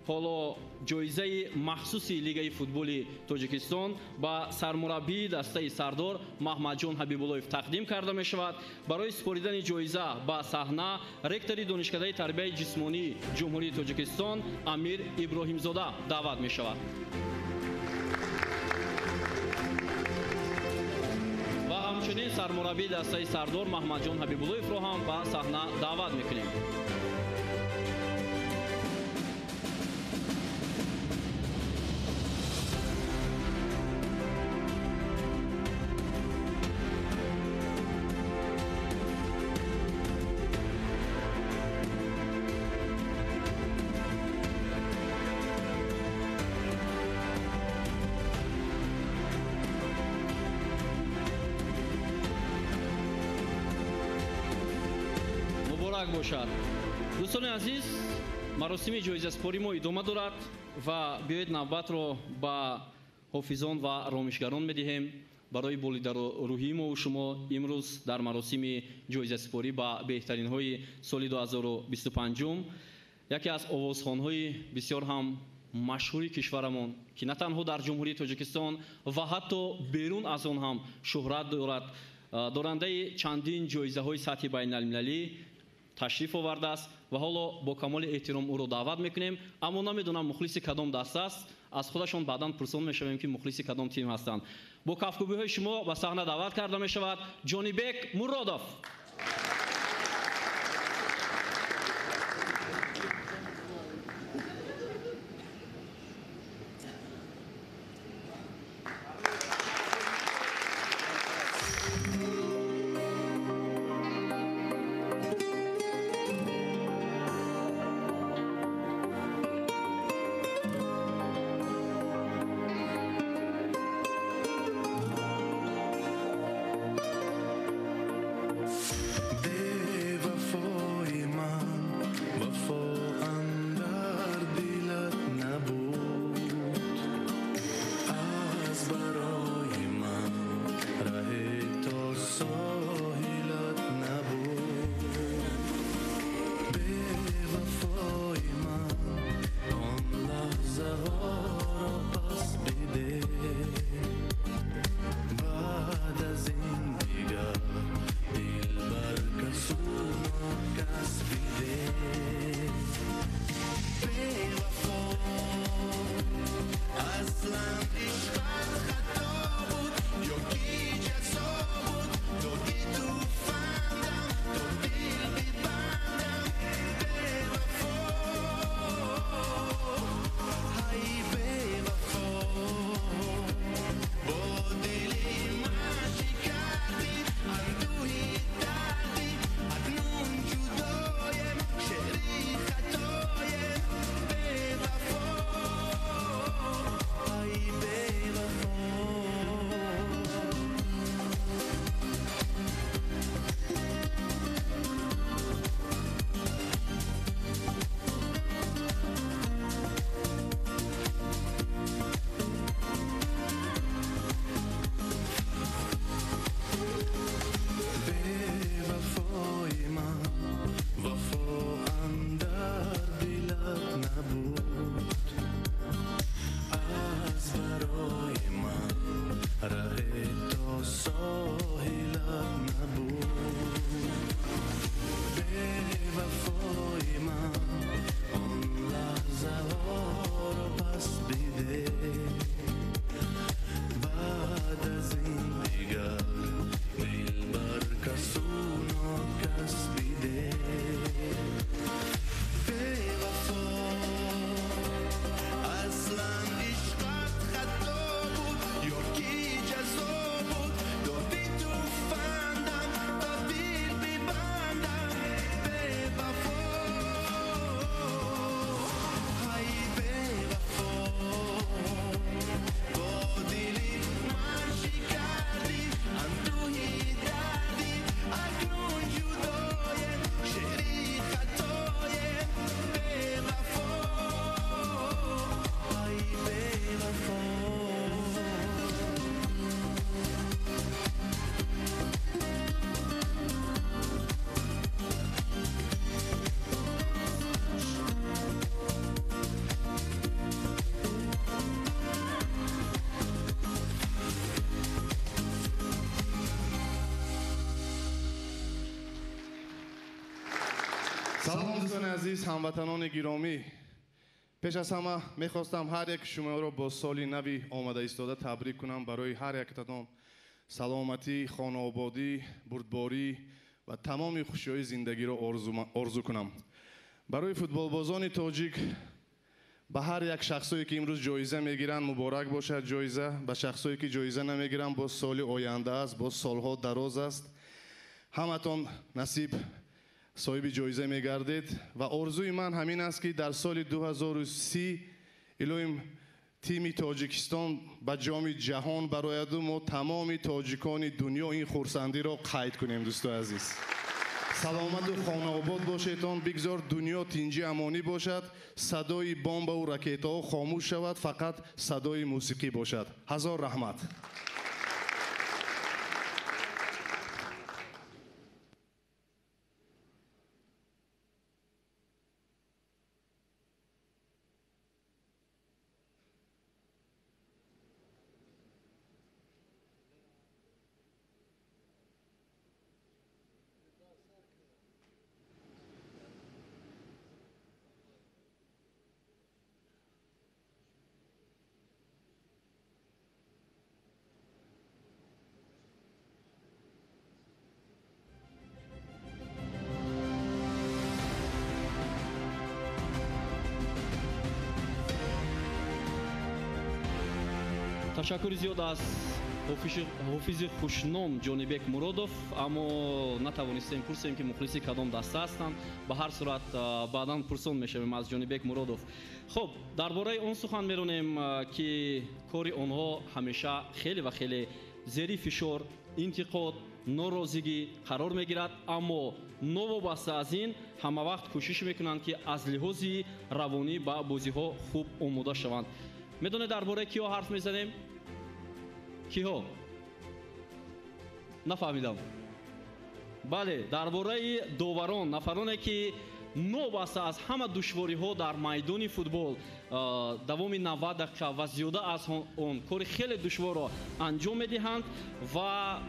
ҳоло ҷоизаи махсуси Лигаи футболи Тоҷикистон ба сармураббии дастаи Сардор Маҳмадҷон Ҳабибуллоев тақдим карда мешавад. Барои супоридани ҷоиза ба саҳна ректори Донишкадаи тарбияи ҷисмонии Ҷумҳурии Тоҷикистон Амир Иброҳимзода даъват мешавад. Ва ҳамчунин сармураббии дастаи Сардор Маҳмадҷон Ҳабибуллоевро ҳам ба саҳна даъват мекунем. Муборак бошад. Дӯстони азиз, маросими ҷоизаспорӣ мо идома дорад ва биёед навбатро ба ҳофизон ва ромишгарон медиҳем барои болидарӯҳии мо шумо имрӯз дар маросими ҷоизаспорӣ ба беҳтаринҳои соли 2025 яке аз овозхонҳои бисёр ҳам машҳури кишварамон, ки на танҳо дар Ҷумҳурии Тоҷикистон ва ҳатто берун аз он ҳам шӯҳрат дорад, дорандаи чандин ҷоизаҳои сатҳи байналмилалӣ ташриф овардааст ва ҳоло бо камоли эҳтиром ӯро даъват мекунем. Аммо намедонам мухлиси кадом даста аст, аз худашон баъдан пурсон мешавем, ки мухлиси кадом тим ҳастанд. Бо кафкӯбиҳои шумо ба саҳна даъват карда мешавад Ҷонибек Муродов. Салом дӯстони азиз, ҳамватанони гиромӣ. Пеш аз ҳама мехостам ҳар яки шуморо бо соли нави омада истода табрик кунам. Барои ҳар якатон саломатӣ, хонаободӣ, бурдборӣ ва тамоми хушиҳои зиндагиро орзу кунам. Барои футболбозони тоҷик, ба ҳар як шахсое ки имрӯз ҷоиза мегиранд, муборак бошад ҷоиза. Ба шахсое ки ҷоиза намегиранд, боз соли оянда аст, боз солҳо дароз аст. Ҳаматон насиб соҳиби ҷоиза мегардед ва орзуи ман ҳамин аст, ки дар соли 2030 илоҳим тими Тоҷикистон ба ҷоми ҷаҳон барояду мо тамоми тоҷикони дунё ин хурсандиро қайд кунем. Дӯстои азиз, Саломату хонаобод бошедон, бигзор дунё тинҷи амонӣ бошад, садои бомбаву ракетаҳо хомӯш шавад, фақат садои мусиқӣ бошад. Ҳазор раҳмат. Ташаккури зиёд аз ҳофизи хушном Ҷонибек Муродов, аммо натавонистем пурсем, ки мухлиси кадом даста ҳастанд. Ба ҳар сурат баъдан пурсон мешавем аз Ҷонибек Муродов. Хуб, дар бораи он сухан меронем, ки кори онҳо ҳамеша хеле ва хеле зери фишор, интиқод, норозигӣ қарор мегирад, аммо новобаста аз ин ҳама вақт кӯшиш мекунанд, ки аз лиҳози равонӣ ба бозиҳо хуб омода шаванд. Медонед, дар бораи киҳо ҳарф мезанем? Киҳо? Нафаҳмидам. Бале, дар бораи доварон, нафароне, ки новобаста аз ҳама душвориҳо дар майдони футбол давоми 90 дақиқа ва зиёда аз он кори хеле душворро анҷом медиҳанд ва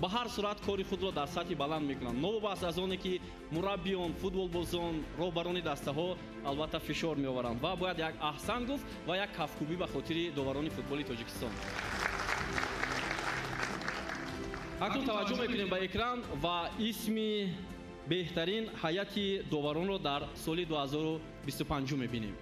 ба ҳар сурат кори худро дар сатҳи баланд мекунанд. Новобаста аз оне, ки мураббиён, футболбозон, роҳбарони дастаҳо албатта фишор меоваранд ва бояд як аҳсан гуфт ва як кафкӯбӣ ба хотири доварони футболи Тоҷикистон. Акнун таваҷҷӯҳ мекунем ба экран ва исми беҳтарин ҳайати доваронро дар соли 2025 мебинем.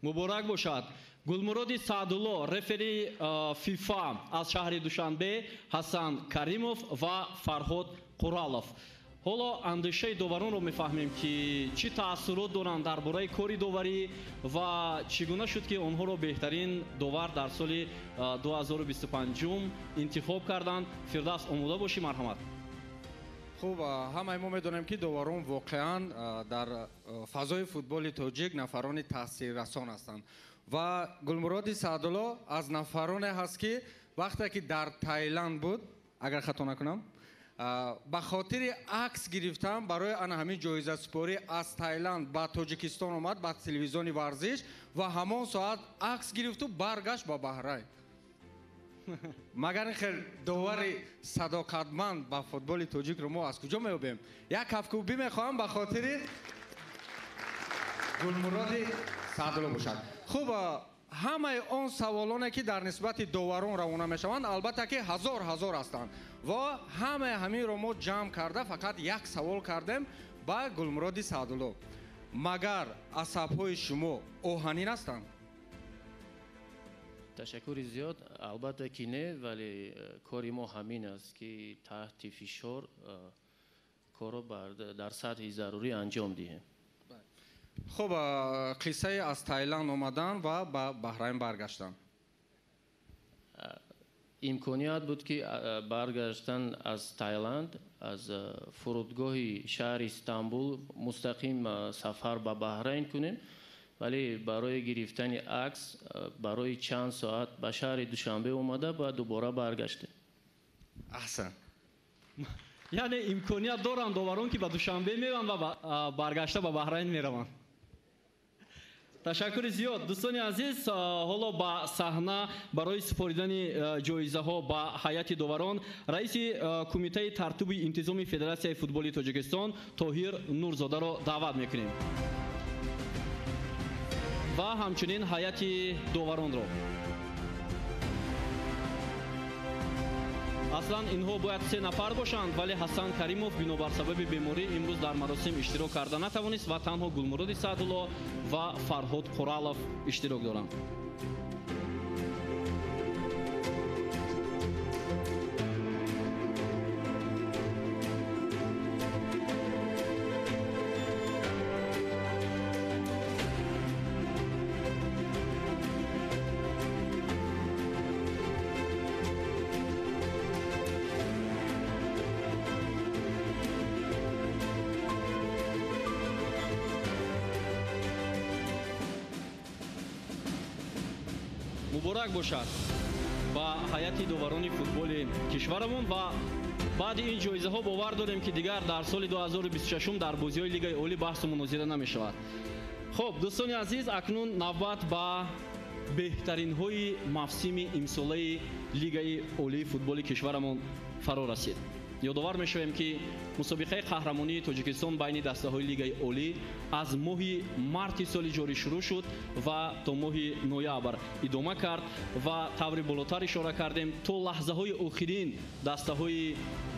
Муборак бошад. Гулмуроди Саъдулло, рефери ФИФА аз шаҳри Душанбе, Ҳасан Каримов ва Фарҳод Қуралов. Ҳоло андешаи доваронро мефаҳмем, ки чӣ таассурот доранд дар бораи кори доварӣ ва чӣ гуна шуд, ки онҳоро беҳтарин довар дар соли 2025 интихоб карданд. Фирдавс, омода бошӣ, марҳамат. Хуб, ҳамаи мо медонем, ки доварон воқеан дар фазои футболи тоҷик нафарони таъсиррасон ҳастанд ва Гулмуроди Саъдулло аз нафароне ҳаст, ки вақте ки дар Таиланд буд, агар хато накунам, ба хотири акс гирифтан барои ана ҳамин ҷоизасупорӣ аз Таиланд ба Тоҷикистон омад, ба телевизиони варзиш, ва ҳамон соат акс гирифту баргашт ба Баҳрайн. Магар ин хел довари садоқатманд ба футболи тоҷикро мо аз куҷо меёбем? Як кафкӯбӣ мехоҳам ба хотири Гулмуроди Саъдулло бошад. Хуб, ҳамаи он саволоне, ки дар нисбати доварон равона мешаванд, албатта ки ҳазор ҳазор ҳастанд ва ҳамаи ҳаминро мо ҷамъ карда фақат як савол кардем ба Гулмуроди Саъдулло. Магар асабҳои шумо оҳанин ҳастанд? Ташаккури зиёд. Албатта ки не, вале кори мо ҳамин аст, ки таҳти фишор корро дар сатҳи зарурӣ анҷом диҳем. Хуб, қиссаи аз Таиланд омадан ва ба Баҳрайн баргаштан. Имконият буд, ки баргаштан аз Таиланд, аз фурудгоҳи шаҳри Истанбул мустақим сафар ба Баҳрайн кунем, вале барои гирифтани акс барои чанд соат ба шаҳри Душанбе омада ва дубора баргаштем. Аҳсан. Яъне имконият доранд доварон, ки ба Душанбе меоянд ва баргашта ба Баҳрайн мераванд. Ташаккури зиёд, дӯстони азиз. Ҳоло ба саҳна барои супоридани ҷоизаҳо ба ҳайати доварон раиси кумитаи тартиби интизоми Федератсияи футболи Тоҷикистон Тоҳир Нурзодаро даъват мекунем ва ҳамчунин ҳайати доваронро. Аслан инҳо бояд 3 нафар бошанд, вале Ҳасан Каримов бинобар сабаби беморӣ имрӯз дар маросим иштирок карда натавонист ва танҳо Гулмуроди Саъдулло ва Фарҳод Қуралов иштирок доранд. Муборак бошад ба ҳайати доварони футболи кишварамон ва баъди ин ҷоизаҳо бовар дорем, ки дигар дар соли 2026 дар бозиҳои Лигаи Олӣ баҳсу мунозира намешавад. Хуб, дӯстони азиз, акнун навбат ба беҳтаринҳои мавсими имсолаи Лигаи Олии футболи кишварамон фаро расид. Ёдовар мешавем, ки мусобиқаи қаҳрамонии Тоҷикистон байни дастаҳои Лигаи Олӣ аз моҳи марти соли ҷорӣ шурӯъ шуд ва то моҳи ноябр идома кард ва таври болотар ишора кардем, то лаҳзаҳои охирин дастаҳои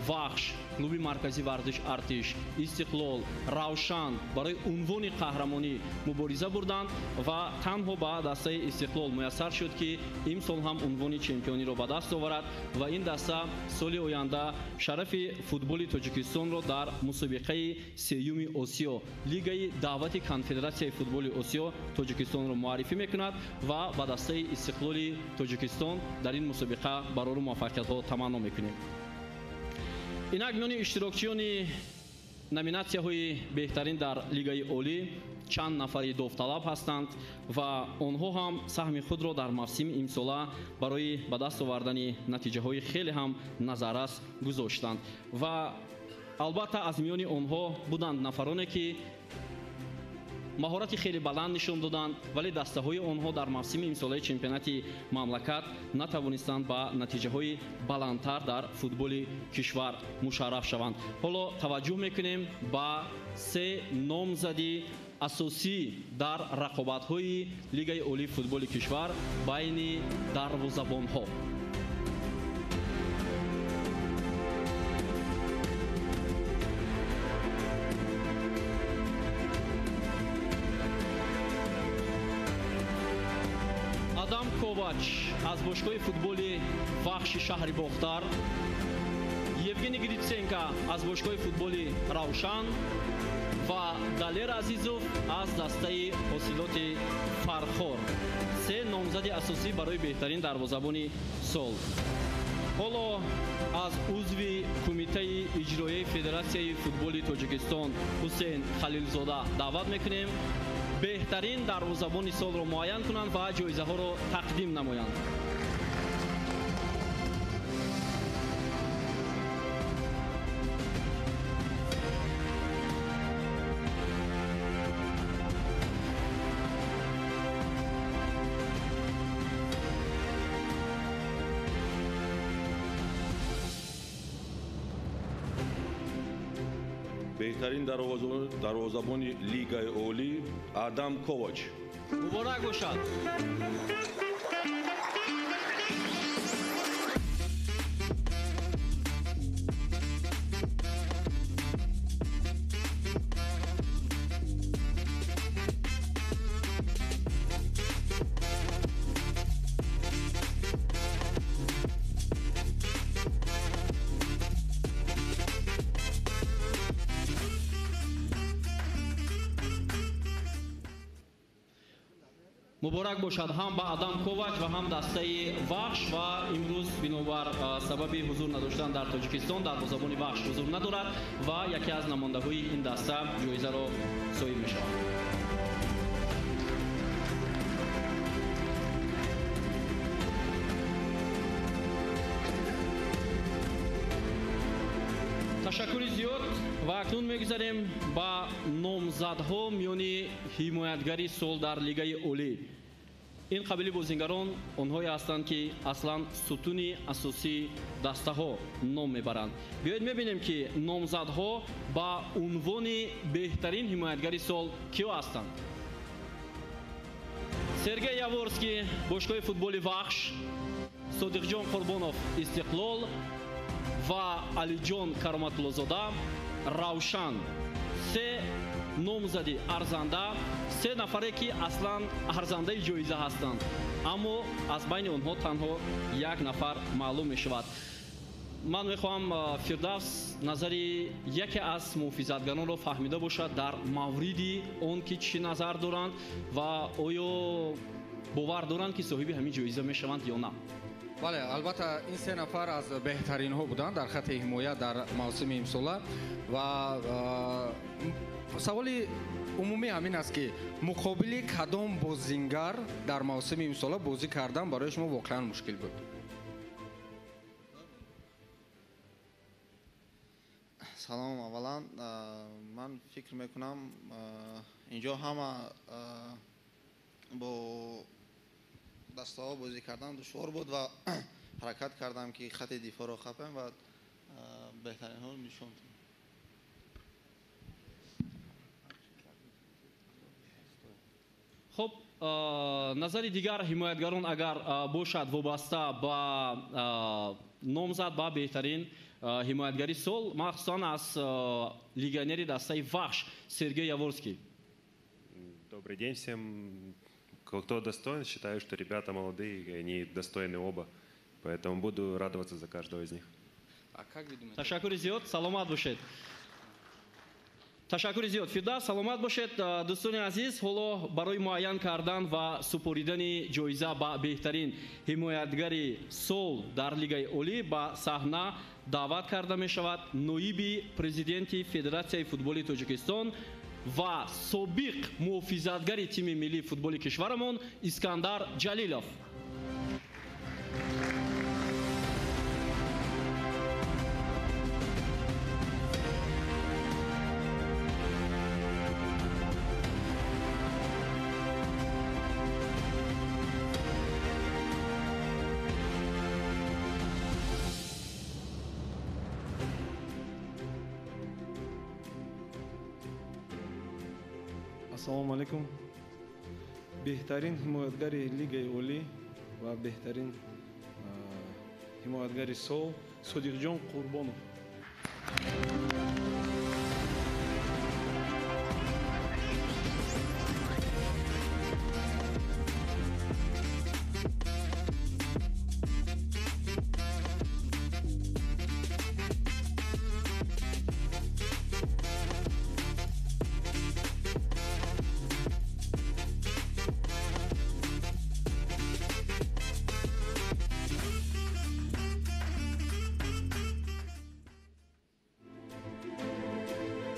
Вахш, клуби марказии варзиш Артиш, Истиқлол, Равшан барои унвони қаҳрамонӣ мубориза бурданд ва танҳо ба дастаи Истиқлол муяссар шуд, ки имсол ҳам унвони чемпиониро ба даст оварад ва ин даста соли оянда шарафи футболи Тоҷикистонро дар мусобиқаи сеюми Осиё, Лигаи даъвати Конфедератсияи футболи Осиё Тоҷикистонро муаррифӣ мекунад ва ба дастаи Истиқлоли Тоҷикистон дар ин мусобиқа барору муваффақиятҳо таманно мекунем. Инак миёни иштирокчиёни номинатсияҳои беҳтарин дар Лигаи Олӣ чанд нафари довталаб ҳастанд ва онҳо ҳам саҳми худро дар мавсими имсола барои ба даст овардани натиҷаҳои хеле ҳам назаррас гузоштанд ва албатта аз миёни онҳо буданд нафароне, ки маҳорати хеле баланд нишон доданд, вале дастаҳои онҳо дар мавсими имсолаи чемпионати мамлакат натавонистанд ба натиҷаҳои баландтар дар футболи кишвар мушарраф шаванд. Ҳоло таваҷҷӯҳ мекунем ба 3 номзади асосӣ дар рақобатҳои Лигаи Олии футболи кишвар байни дарвозабонҳо. Адам Ковач аз бошгоҳи футболи Вахши шаҳри Бохтар, Евгений Гриценко аз бошгоҳи футболи Равшан ва Далер Азизов аз дастаи ҳосилоти Фархор. 3 номзади асосӣ барои беҳтарин дарвозабони сол. Ҳоло аз узви Кумитаи иҷроияи Федератсияи футболи Тоҷикистон Ҳусейн Халилзода даъват мекунем беҳтарин дарвозабони солро муайян кунанд ва ҷоизаҳоро тақдим намоянд. Беҳтарин дарвозабони Лигаи Олӣ Адам Ковач. Муборак бошад. Муборак бошад ҳам ба Адам Ковач ва ҳам дастаи Вахш ва имрӯз бинобар сабаби ҳузур надоштан дар Тоҷикистон дарвозабони Вахш ҳузур надорад ва яке аз намояндаҳои ин даста ҷоизаро соҳиб мешавад. Ташаккури зиёд ва акнун мегузарем ба номзадҳо миёни ҳимоятгари сол дар Лигаи Олӣ. Ин қабили бозингарон онҳое ҳастанд, ки аслан сутуни асосии дастаҳо ном мебаранд. Биёед мебинем, ки номзадҳо ба унвони беҳтарин ҳимоятгари сол киё ҳастанд. Сергей Яворский, бошгоҳи футболи Вахш, Содиқҷон Қурбонов, Истиқлол, ва Алиҷон Кароматуллозода Равшан. Се номзади арзанда, се нафаре ки аслан арзандаи ҷоиза ҳастанд, аммо аз байни онҳо танҳо як нафар маълум мешавад. Ман мехоҳам Фирдавс назари яке аз муҳофизатгаронро фаҳмида бошад дар мавриди он ки чӣ назар доранд ва оё бовар доранд ки соҳиби ҳамин ҷоиза мешаванд ё на. Бале, албатта ин се нафар аз беҳтаринҳо буданд дар хатти ҳимоя дар мавсими имсола ва саволи умумӣ ҳамин аст ки муқобили кадом бозингар дар мавсими имсола бозӣ кардан барои шумо воқеан мушкил буд? Салом. Аввалан ман фикр мекунам инҷо ҳама бо дастаҳо бозӣ кардан душвор буд ва ҳаракат кардам ки хати дифоъро хапем ва беҳтаринҳо нишон диҳем. Хуб, назари дигар ҳимоятгарон агар бошад вобаста ба номзад ба беҳтарин ҳимоятгари сол, махсусан аз легионери дастаи Вахш Сергей Яворский. Добрый день всем. Кто достоин, считаю, что ребята молодые, они достойны оба. Поэтому буду радоваться за каждого из них. А как вы думаете? Ташаккури зиёд, саломат бошед. Ташаккури зиёд, Фирдавс, саломат бошед. Дӯстони азиз, ҳоло барои муайян кардан ва супоридани ҷоиза ба беҳтарин ҳимоятгари сол дар Лигаи Олӣ ба саҳна даъват карда мешавад ноиби президенти Федератсияи футболи Тоҷикистон ва собиқ муҳофизатгари тими миллии футболи кишварамон Искандар Ҷалилов. Ассалому алайкум. Беҳтарин ҳимоятгари Лигаи Олӣ ва беҳтарин ҳимоятгари сол Содиқҷон Қурбонов.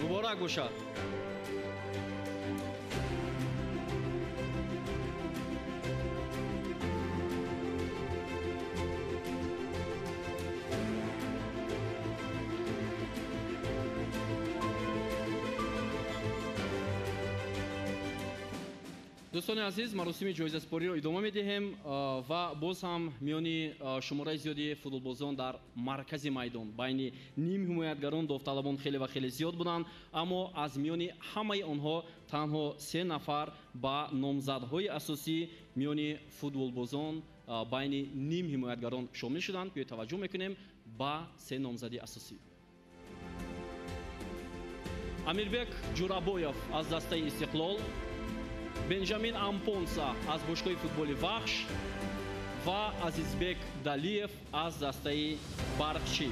Муборак бошад. Дӯстони азиз, маросими ҷоизаспориро идома медиҳем ва боз ҳам миёни шумораи зиёди футболбозон дар маркази майдон байни ним ҳимоятгарон довталабон хеле ва хеле зиёд буданд, аммо аз миёни ҳамаи онҳо танҳо се нафар ба номзадҳои асосӣ миёни футболбозон байни ним ҳимоятгарон шомил шуданд. Биёед таваҷҷӯҳ мекунем ба се номзади асосӣ. Амирбек Ҷурабоев аз дастаи Истиқлол, Бенҷамин Ампонса аз бошгоҳи футболи Вахш ва Азизбек Далиев аз дастаи Барқчӣ.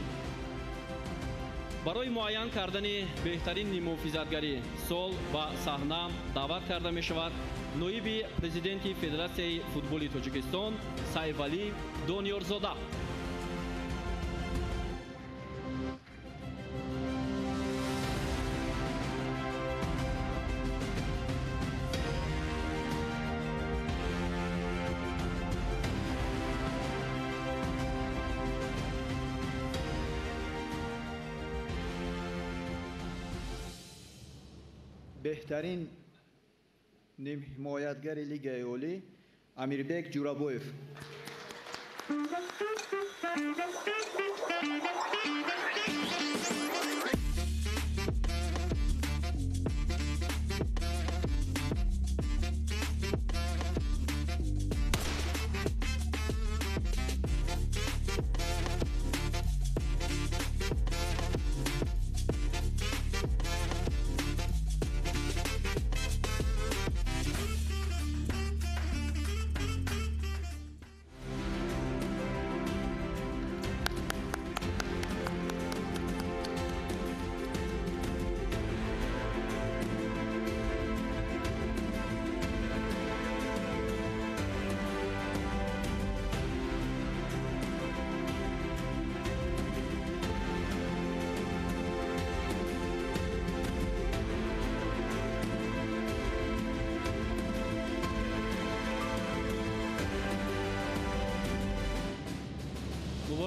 Барои муайян кардани беҳтарин ниммуҳофизатгари сол ба саҳна даъват карда мешавад ноиби президенти Федератсияи футболи Тоҷикистон Сайфалӣ Дониёрзода. Беҳтарин нимҳимоятгари Лигаи Олӣ Амирбек Ҷурабоев.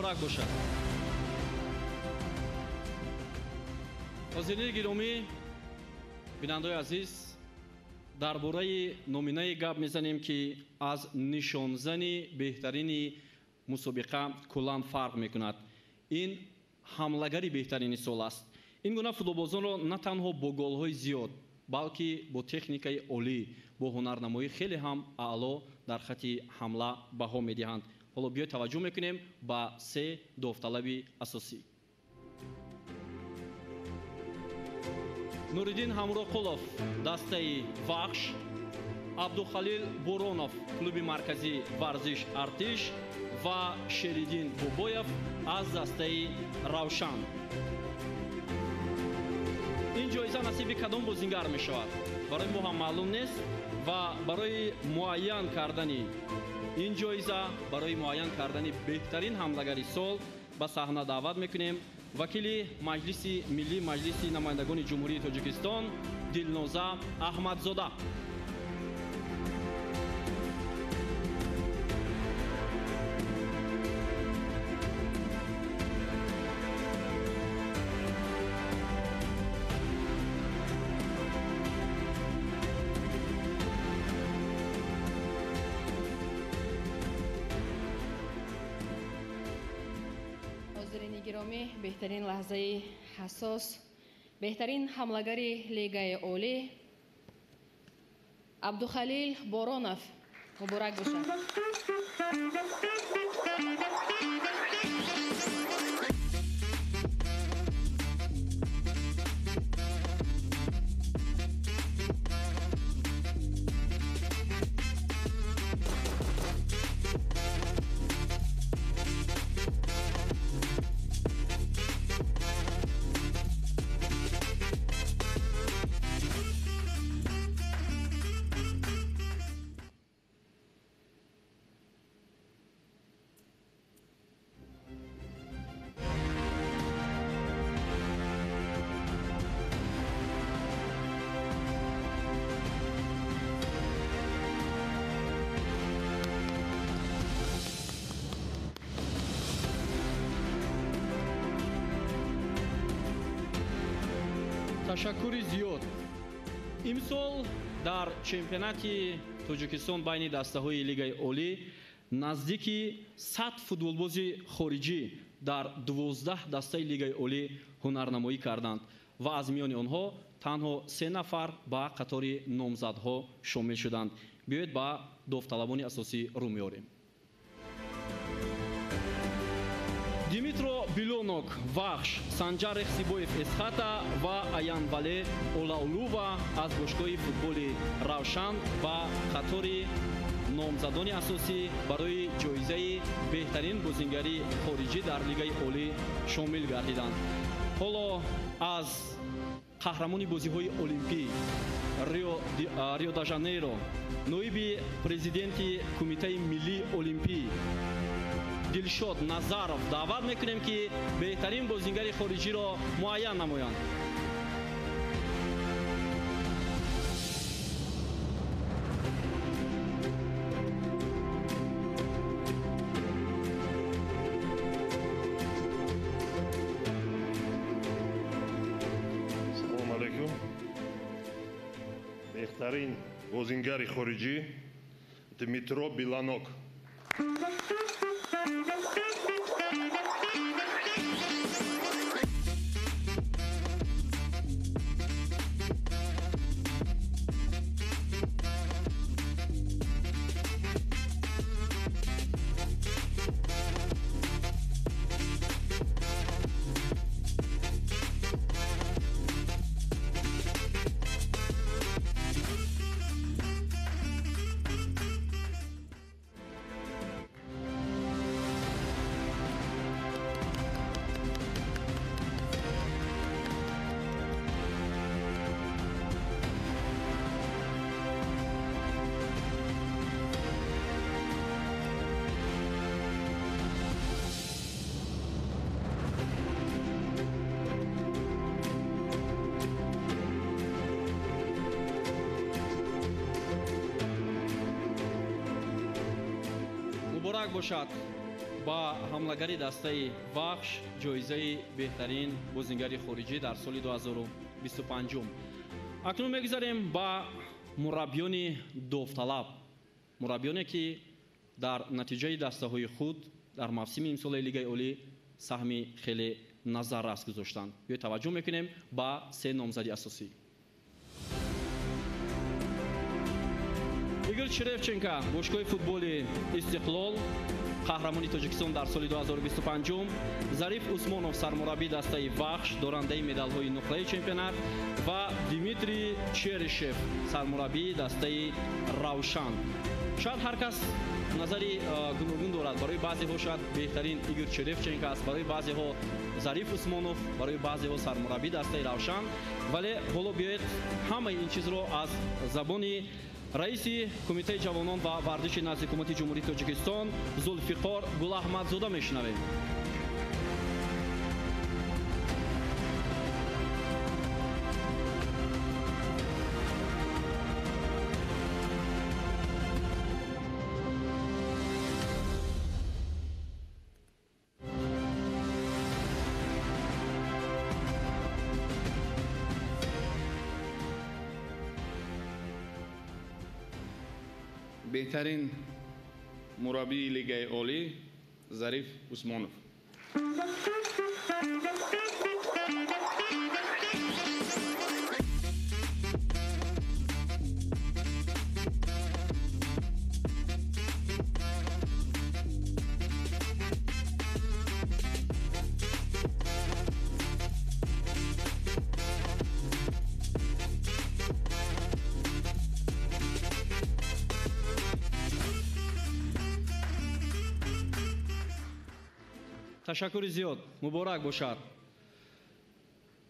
Муборак бошад. Ҳозирини гиромӣ, бинандаои азиз, дар бораи номинае гап мезанем, ки аз нишонзани беҳтарини мусобиқа куллан фарқ мекунад. Ин ҳамлагари беҳтарини сол аст. Ин гуна футболбозонро на танҳо бо голҳои зиёд, балки бо техникаи олӣ, бо ҳунарнамоии хеле ҳам аъло дар хати ҳамла баҳо медиҳанд. Ҳоло биёед таваҷҷӯҳ мекунем ба се довталаби асосӣ. Нуриддин Ҳамроқулов, дастаи Вахш, Абдухалил Боронов, клуби марказии варзиш Артиш ва Шериддин Бобоев аз дастаи Равшан. Ин ҷоиза насиби кадом бозингар мешавад? Барои мо ҳам маълум нест ва барои муайян кардани ин ҷоиза, барои муайян кардани беҳтарин ҳамлагари сол ба саҳна даъват мекунем вакили Маҷлиси Миллӣ Маҷлиси намояндагони Ҷумҳурии Тоҷикистон Дилноза Аҳмадзода. Беҳтарин лаҳзаи ҳассос, беҳтарин ҳамлагари Лигаи Олӣ Абдухалил Боронов. Муборак бошад. Ташаккури зиёд. Имсол дар чемпионати Тоҷикистон байни дастаҳои Лигаи Олӣ наздики 100 футболбози хориҷӣ дар 12 дастаи Лигаи Олӣ ҳунарнамоӣ карданд ва аз миёни онҳо танҳо 3 нафар ба қатори номзадҳо шомил шуданд. Биёед ба довталабони асосӣ рӯ меорем. Димитро Билонок, Вахш, Санҷар Эхсибоев Эсхата ва Аянвале Олаулува аз бошгоҳи футболи Равшан ба қатори номзадони асосӣ барои ҷоизаи беҳтарин бозингари хориҷӣ дар Лигаи Олӣ шомил гардиданд. Ҳоло аз қаҳрамони бозиҳои Олимпӣ Рио де Жанейро, ноиби президенти Кумитаи миллии Олимпӣ Дилшод Назаров даъват мекунем, ки беҳтарин бозингари хориҷиро муайян намоянд. Салом алейкум. Беҳтарин бозингари хориҷӣ Дмитро Биланок. Муборак бошад. Ба ҳамлагари дастаи Вахш ҷоизаи беҳтарин бозингари хориҷӣ дар соли 2025. Акнун мегузарем ба мураббиёни довталаб, мураббиёне ки дар натиҷаи дастаҳои худ дар мавсими имсолаи Лигаи Олӣ саҳми хеле назаррас гузоштанд. Биёед таваҷҷӯҳ мекунем ба се номзади асосӣ. Игор Черевченко, бошгоҳи футболи Истиқлол, қаҳрамони Тоҷикистон дар соли 2025, Зариф Усмонов, сармураббии дастаи Вахш, дорандаи медалҳои нуқраи чемпионат, ва Дмитрий Черышев, сармураббии дастаи Равшан. Шояд ҳар кас назари гуногун дорад. Барои баъзеҳо шояд беҳтарин Игор Черевченко аст, барои баъзеҳо Зариф Усмонов, барои баъзеҳо сармураббии дастаи Равшан. Вале ҳоло биёед ҳамаи ин чизро аз забони раиси Кумитаи ҷавонон ва варзиши назди Ҳукумати Ҷумҳурии Тоҷикистон Зулфиқор Гулаҳмадзода мешунавем. Беҳтарин мураббии Лигаи Олӣ Зариф Усмонов. Ташаккури зиёд, муборак бошад.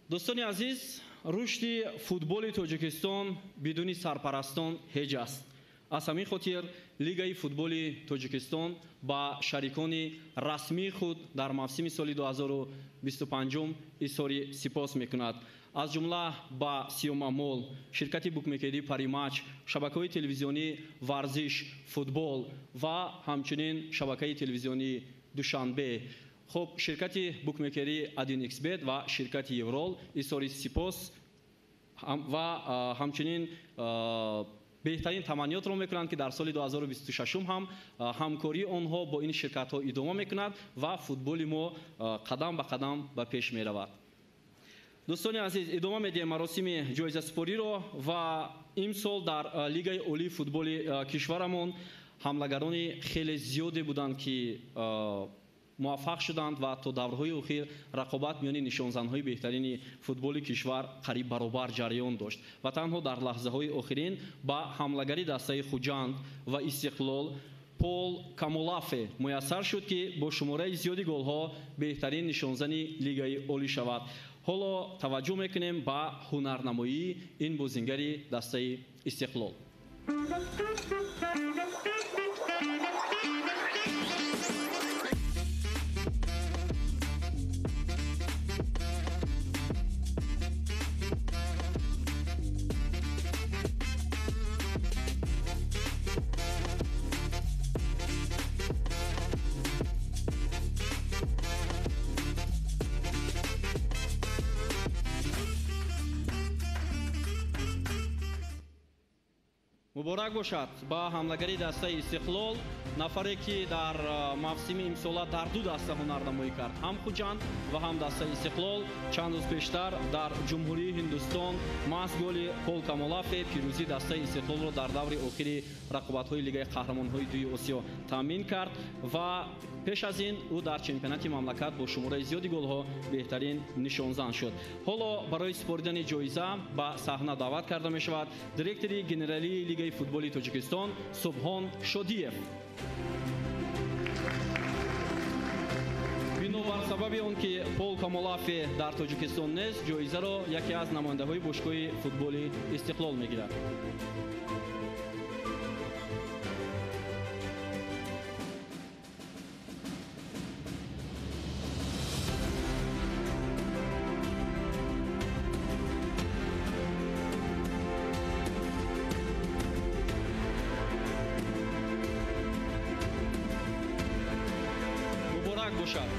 Дӯстони азиз, рушди футболи Тоҷикистон бидуни сарпарастон ҳеҷ аст. Аз ҳамин хотир Лигаи футболи Тоҷикистон ба шарикони расмии худ дар мавсими соли 2025 изҳори сипос мекунад. Аз ҷумла ба Сиёма Мол, ширкати букмекерии Паримач, шабакаҳои телевизионии Варзиш, футбол ва ҳамчунин шабакаи телевизионии Душанбе. Хуб, ширкати букмекерии 1xBet ва ширкати Еврол изҳори сипос ва ҳамчунин беҳтарин таманниётро мекунанд, ки дар соли 2026 ҳам ҳамкории онҳо бо ин ширкатҳо идома мекунад ва футболи мо қадам ба қадам ба пеш меравад. Дӯстони азиз, идома медиҳем маросими ҷоизасупориро ва имсол дар Лигаи Олии футболи кишварамон ҳамлагарони хеле зиёде буданд, ки муваффақ шуданд ва то даврҳои охир рақобат миёни нишонзанҳои беҳтарини футболи кишвар қариб баробар ҷараён дошт ва танҳо дар лаҳзаҳои охирин ба ҳамлагари дастаи Хуҷанд ва Истиқлол Пол Камолафе муяссар шуд, ки бо шумораи зиёди голҳо беҳтарин нишонзани Лигаи Олӣ шавад. Ҳоло таваҷҷӯҳ мекунем ба ҳунарнамоии ин бозингари дастаи Истиқлол. Муборак бошад ба ҳамлагари дастаи Истиқлол, нафаре ки дар мавсими имсола дар ду даста ҳунарнамоӣ кард, ҳам Хуҷанд ва ҳам дастаи Истиқлол. Чанд рӯз пештар дар Ҷумҳурии Ҳиндустон маҳз голи Пол Камолафе пирӯзии дастаи Истиқлолро дар даври охири рақобатҳои Лигаи қаҳрамонҳои дуи Осиё таъмин кард ва пеш аз ин ӯ дар чемпионати мамлакат бо шумораи зиёди голҳо беҳтарин нишонзан шуд. Ҳоло барои супоридани ҷоиза ба саҳна даъват карда мешавад директори генералии Лигаи футболи Тоҷикистон Субҳон Шодиев. Бинобар сабаби он ки Пол Камолафе дар Тоҷикистон нест, ҷоизаро яке аз намояндаҳои бошгоҳи футболи Истиқлол мегирад. бошад.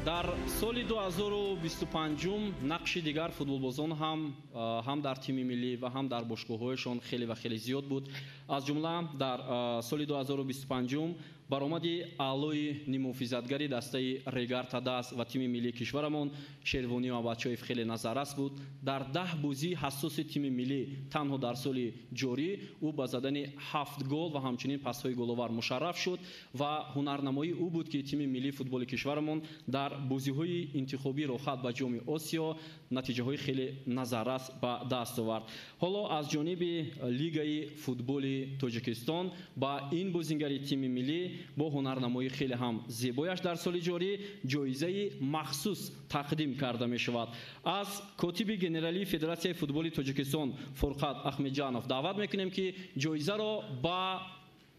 Дар соли 2025 нақши дигар футболбозон ҳам дар тими миллӣ ва ҳам дар бошгоҳҳояшон хеле ва хеле зиёд буд. Аз ҷумла дар соли 2025 баромади аълои ниммуҳофизатгари дастаи Регар Тадас ва тими миллии кишварамон Шервонӣ Мабадшоев хеле назаррас буд. Дар 10 бозии ҳассоси тими миллӣ танҳо дар соли ҷорӣ ӯ ба задани 7 гол ва ҳамчунин пасҳои головар мушарраф шуд ва ҳунарнамоии ӯ буд, ки тими миллии футболи кишварамон дар бозиҳои интихобии роҳхат ба ҷоми Осиё натиҷаҳои хеле назаррас ба даст овард. Ҳоло аз ҷониби Лигаи футболи Тоҷикистон ба ин бозингари тими миллӣ бо ҳунарнамоии хеле ҳам зебояш дар соли ҷорӣ ҷоизаи махсус тақдим карда мешавад. Аз котиби генералии Федератсияи футболи Тоҷикистон Фурқат Аҳмедҷанов даъват мекунем, ки ҷоизаро ба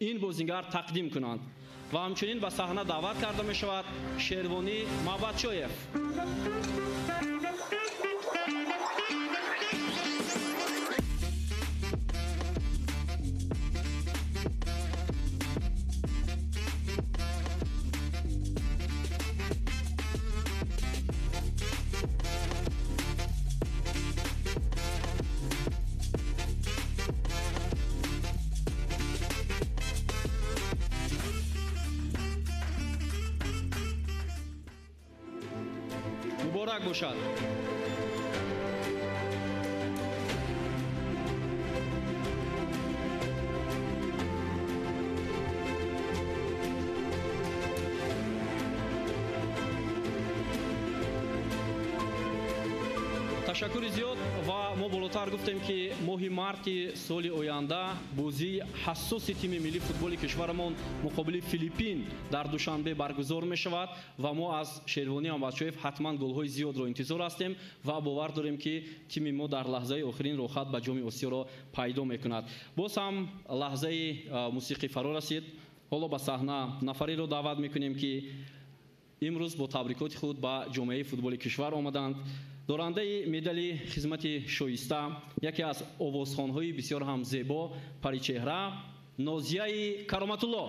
ин бозингар тақдим кунанд ва ҳамчунин ба саҳна даъват карда мешавад Шервонӣ Мабадшоев. Муборак бошад. Ташаккури зиёд. Ва мо болотар гуфтем, ки моҳи марти соли оянда бозии ҳассоси тими миллии футболи кишварамон муқобили Филиппин дар Душанбе баргузор мешавад ва мо аз Шервонӣ Мабадшоев ҳатман голҳои зиёдро интизор ҳастем ва бовар дорем, ки тими мо дар лаҳзаи охирин роҳхат ба ҷоми Осиёро пайдо мекунад. Боз ҳам лаҳзаи мусиқӣ фаро расид. Ҳоло ба саҳна нафареро даъват мекунем, ки имрӯз бо табрикоти худ ба ҷомеаи футболи кишвар омаданд. Дорандаи медали хизмати шоиста, яке аз овозхонҳои бисёр ҳам зебо, паричеҳра Нозияи Кароматулло.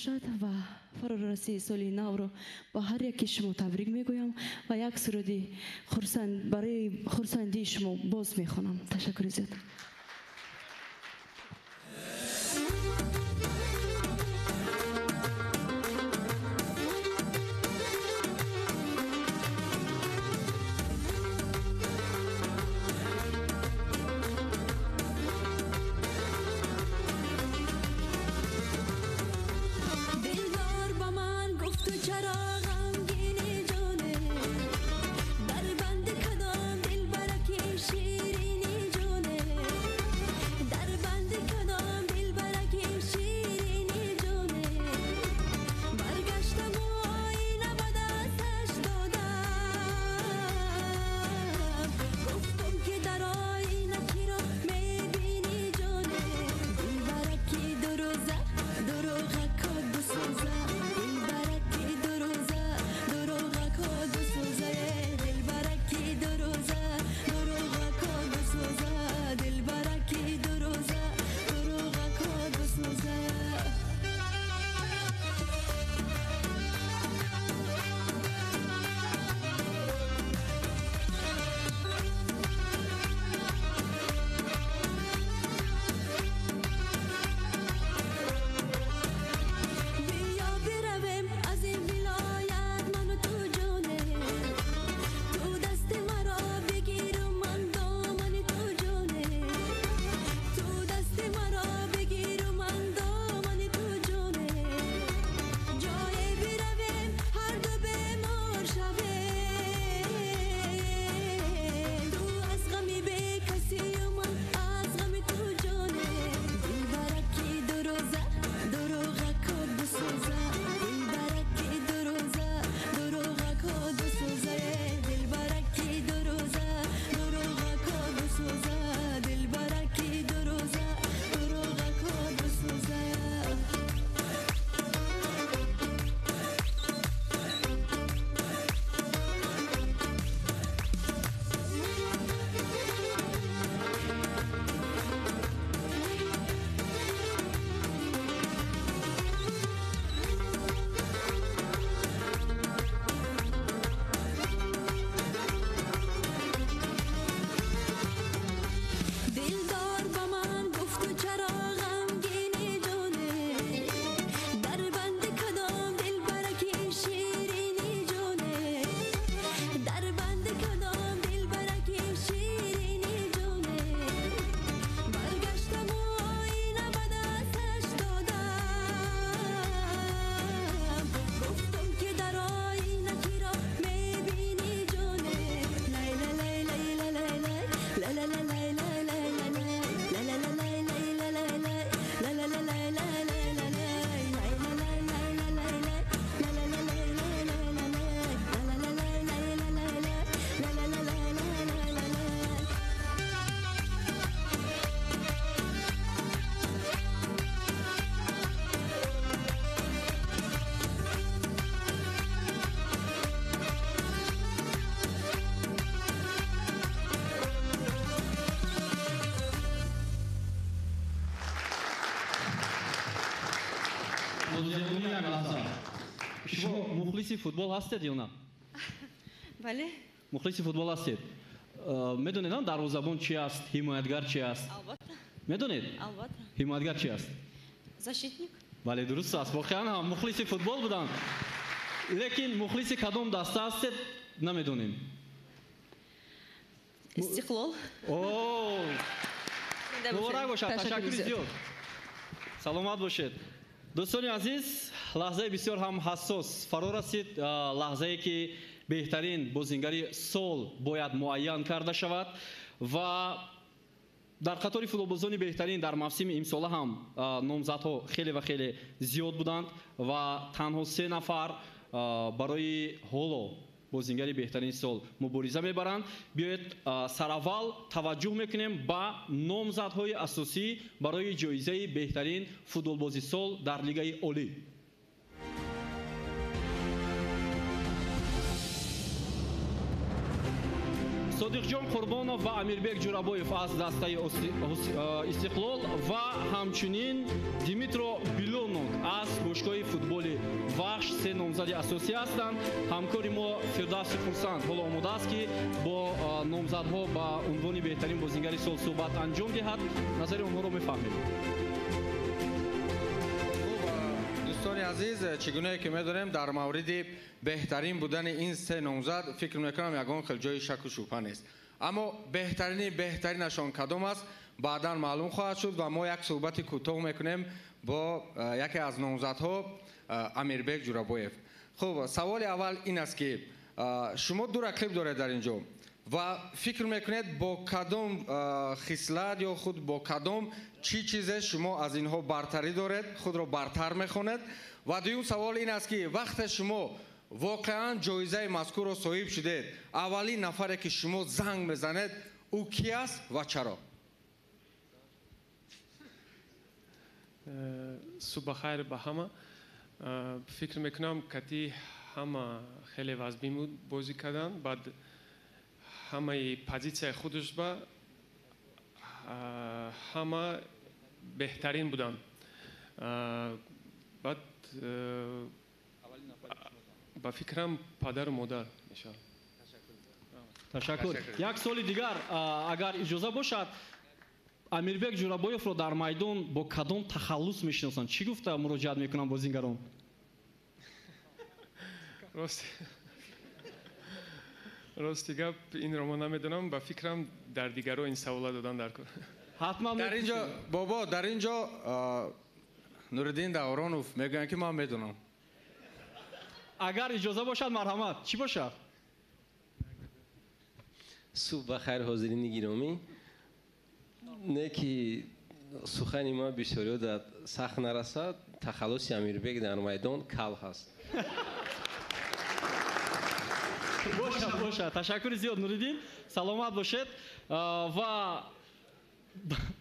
бошад ва фарорасии соли навро ба ҳар яки шумо табрик мегӯям ва як суруди барои хурсандии шумо боз мехонам. Ташаккури зиёд. Шумо мухлиси футбол ҳастед ё на? Бале. Мухлиси футбол ҳастед. Медонед, дарвозабон чи аст, ҳимоятгар чи аст? Албатта. Медонед? Албатта. Ҳимоятгар чи аст? Защитник. Бале, дуруст аст. Воқеан ҳам мухлиси футбол буданд. Лекин мухлиси кадом даста ҳастед, намедонем. Истиқлол. О! Муборак бошад, ташаккури зиёд. Саломат бошед. Дӯстони азиз, лаҳзаи бисёр ҳам ҳассос фаро расид, лаҳзае ки беҳтарин бозингари сол бояд муайян карда шавад ва дар қатори футболбозони беҳтарин дар мавсими имсола ҳам номзадҳо хеле ва хеле зиёд буданд ва танҳо 3 нафар барои ҳоло бозингари беҳтарини сол мубориза мебаранд. Биёед сараввал таваҷҷӯҳ мекунем ба номзадҳои асосӣ барои ҷоизаи беҳтарин футболбози сол дар Лигаи Олӣ. Содиқҷон Қурбонов ва Амирбек Ҷурабоев аз дастаи Истиқлол ва ҳамчунин Димитро Билонок Аз бошгоҳи футболи Вахш се номзади асосӣ ҳастанд. Ҳамкори мо Фирдавси Хурсанд ҳоло омода аст, ки бо номзадҳо ба унвони беҳтарин бозингари сол суҳбат анҷом диҳад. Назари онҳоро мефаҳмем. Дӯстони азиз, чӣ гунае ки медонем, дар мавриди беҳтарин будани ин се номзад фикр мекунам ягон хел ҷои шаку шубҳа нест. Аммо беҳтарини беҳтаринашон кадом аст, баъдан маълум хоҳад шуд ва мо як суҳбати кӯтоҳ мекунем бо яке аз номзадҳо, Амирбек Ҷурабоев. Хуб, саволи аввал ин аст, ки шумо ду рақиб доред дар ин ҷо ва фикр мекунед, бо кадом хислат ё худ бо кадом чӣ чизе шумо аз инҳо бартарӣ доред, худро бартар мехонед? Ва дуюм савол ин аст, ки вақте шумо воқеан ҷоизаи мазкурро соҳиб шудед, аввалин нафаре ки шумо занг мезанед, ӯ ки аст ва чаро? Субҳ бахайр ба ҳама. Фикр мекунам, кати ҳама хеле вазбин буд бозӣ кардан, баъд ҳамаи позитсияи худаш ба ҳама беҳтарин буданд. Баъд ба фикрам, падару модар мешавад. Ташаккур. Як соли дигар, агар иҷоза бошад, Амирбек Ҷурабоевро дар майдон бо кадом тахаллус мешиносанд? Чӣ гуфта муроҷиат мекунанд бозингарон? Рости гап, инро ман намедонам. Ба фикрам, дар дигарро ин савола додан дар кор. Ҳатман. Дар ин ҷо, бобо, дар ин ҷо Нуриддин Давронов мегӯянд, ки ман медонам. Агар иҷоза бошад, марҳамат, чӣ бошад? Субҳ бахайр, ҳозирини гиромӣ. Не ки сухани ман бисёриҳо дар сахт нарасад, тахаллуси Амирбек дар майдон кал ҳаст. Бошад, бошад. Ташаккури зиёд, Нуриддин, саломат бошед. Ва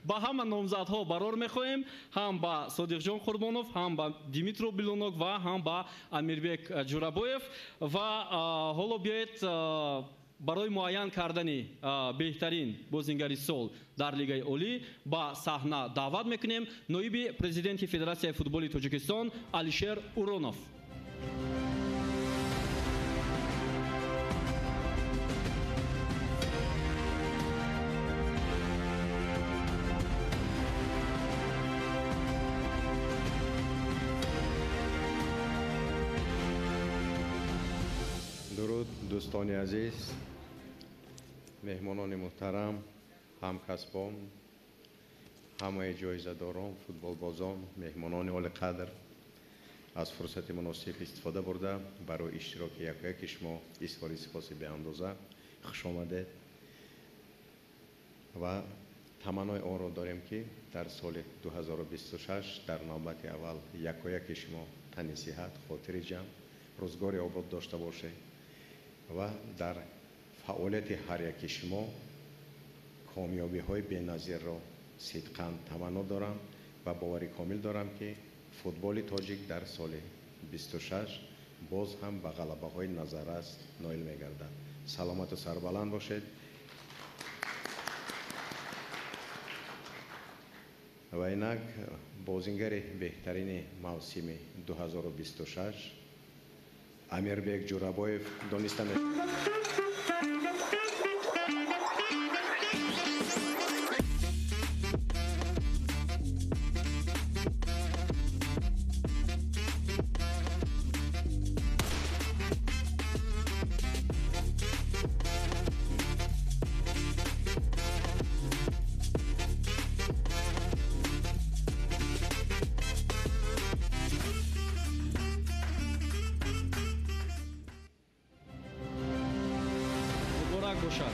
ба ҳама номзадҳо барор мехоҳем, ҳам ба Содиқҷон Қурбонов, ҳам ба Димитро Билонок ва ҳам ба Амирбек Ҷурабоев. Ва ҳоло биёед барои муайян кардани беҳтарин бозингари сол дар Лигаи Олӣ ба саҳна даъват мекунем ноиби президенти Федератсияи футболи Тоҷикистон Алишер Уронов. Дуруд, дӯстони азиз, меҳмонони муҳтарам, ҳамкасбон, ҳамаи ҷоизадорон, футболбозон, меҳмонони олиқадр. Аз фурсати муносиб истифода бурда, барои иштироки якояки шумо изҳори сипоси беандоза. Хуш омадед ва таманнои онро дорем, ки дар соли 2026 дар навбати аввал якояки шумо тани сиҳат, хотири ҷамъ, рӯзгори обод дошта бошед ва дар фаъолияти ҳар яки шумо комёбиҳои беназирро сидқан таманно дорам ва бовари комил дорам, ки футболи тоҷик дар соли 26 боз ҳам ба ғалабаҳои назаррас ноил мегардад. Саломату сарбаланд бошед. Ва инак бозингари беҳтарини мавсими 2026 Амирбек Ҷурабоев дониста мешавад. Бошад.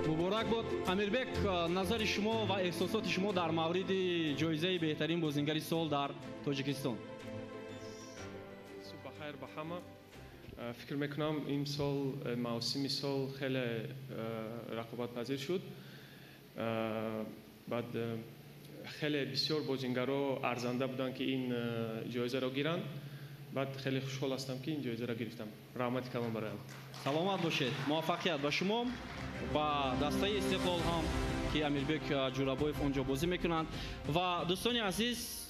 Муборак бод. Амирбек, назари шумо ва эҳсосоти шумо дар мавриди ҷоизаи беҳтарин бозингари сол дар Тоҷикистон? Субҳ бахайр ба ҳама. Фикр мекунам, имсол мавсими сол хеле рақобатпазир шуд. Баъд хеле бисёр бозингаро арзанда буданд, ки ин ҷоизаро гиранд. Баъд хеле хушҳол ҳастам, ки ин ҷоизаро гирифтам. Раҳмати калон бароям. Саломат бошед, муваффақият ба шумо, ба дастаи Истиқлол ҳам, ки Амирбек Ҷӯрабоев он ҷо бозӣ мекунанд. Ва дӯстони азиз,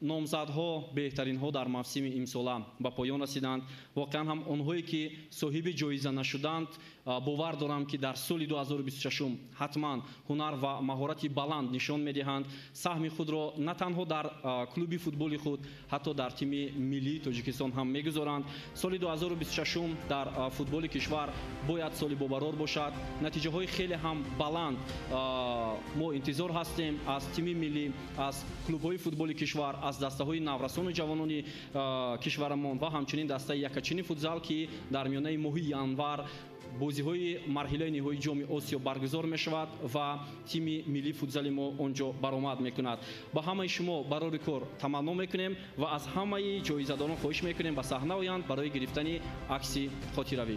номзадҳо, беҳтаринҳо дар мавсими имсола ба поён расиданд. Воқеан ҳам онҳое, ки соҳиби ҷоиза нашуданд, бовар дорам, ки дар соли 2026 ҳатман ҳунар ва маҳорати баланд нишон медиҳанд, саҳми худро на танҳо дар клуби футболи худ, ҳатто дар тими миллии Тоҷикистон ҳам мегузоранд. Соли 2026 дар футболи кишвар бояд соли бобарор бошад. Натиҷаҳои хеле ҳам баланд мо интизор ҳастем аз тими миллӣ, аз клубҳои футболи кишвар, аз дастаҳои наврасону ҷавонони кишварамон ва ҳамчунин дастаи якачини футзал, ки дар миёнаи моҳи январ бозиҳои марҳилаи ниҳоии ҷоми Осиё баргузор мешавад ва тими миллии футзали мо он ҷо баромад мекунад. Ба ҳамаи шумо барори кор таманно мекунем ва аз ҳамаи ҷоизадорон хоҳиш мекунем, ба саҳна оянд барои гирифтани акси хотиравӣ.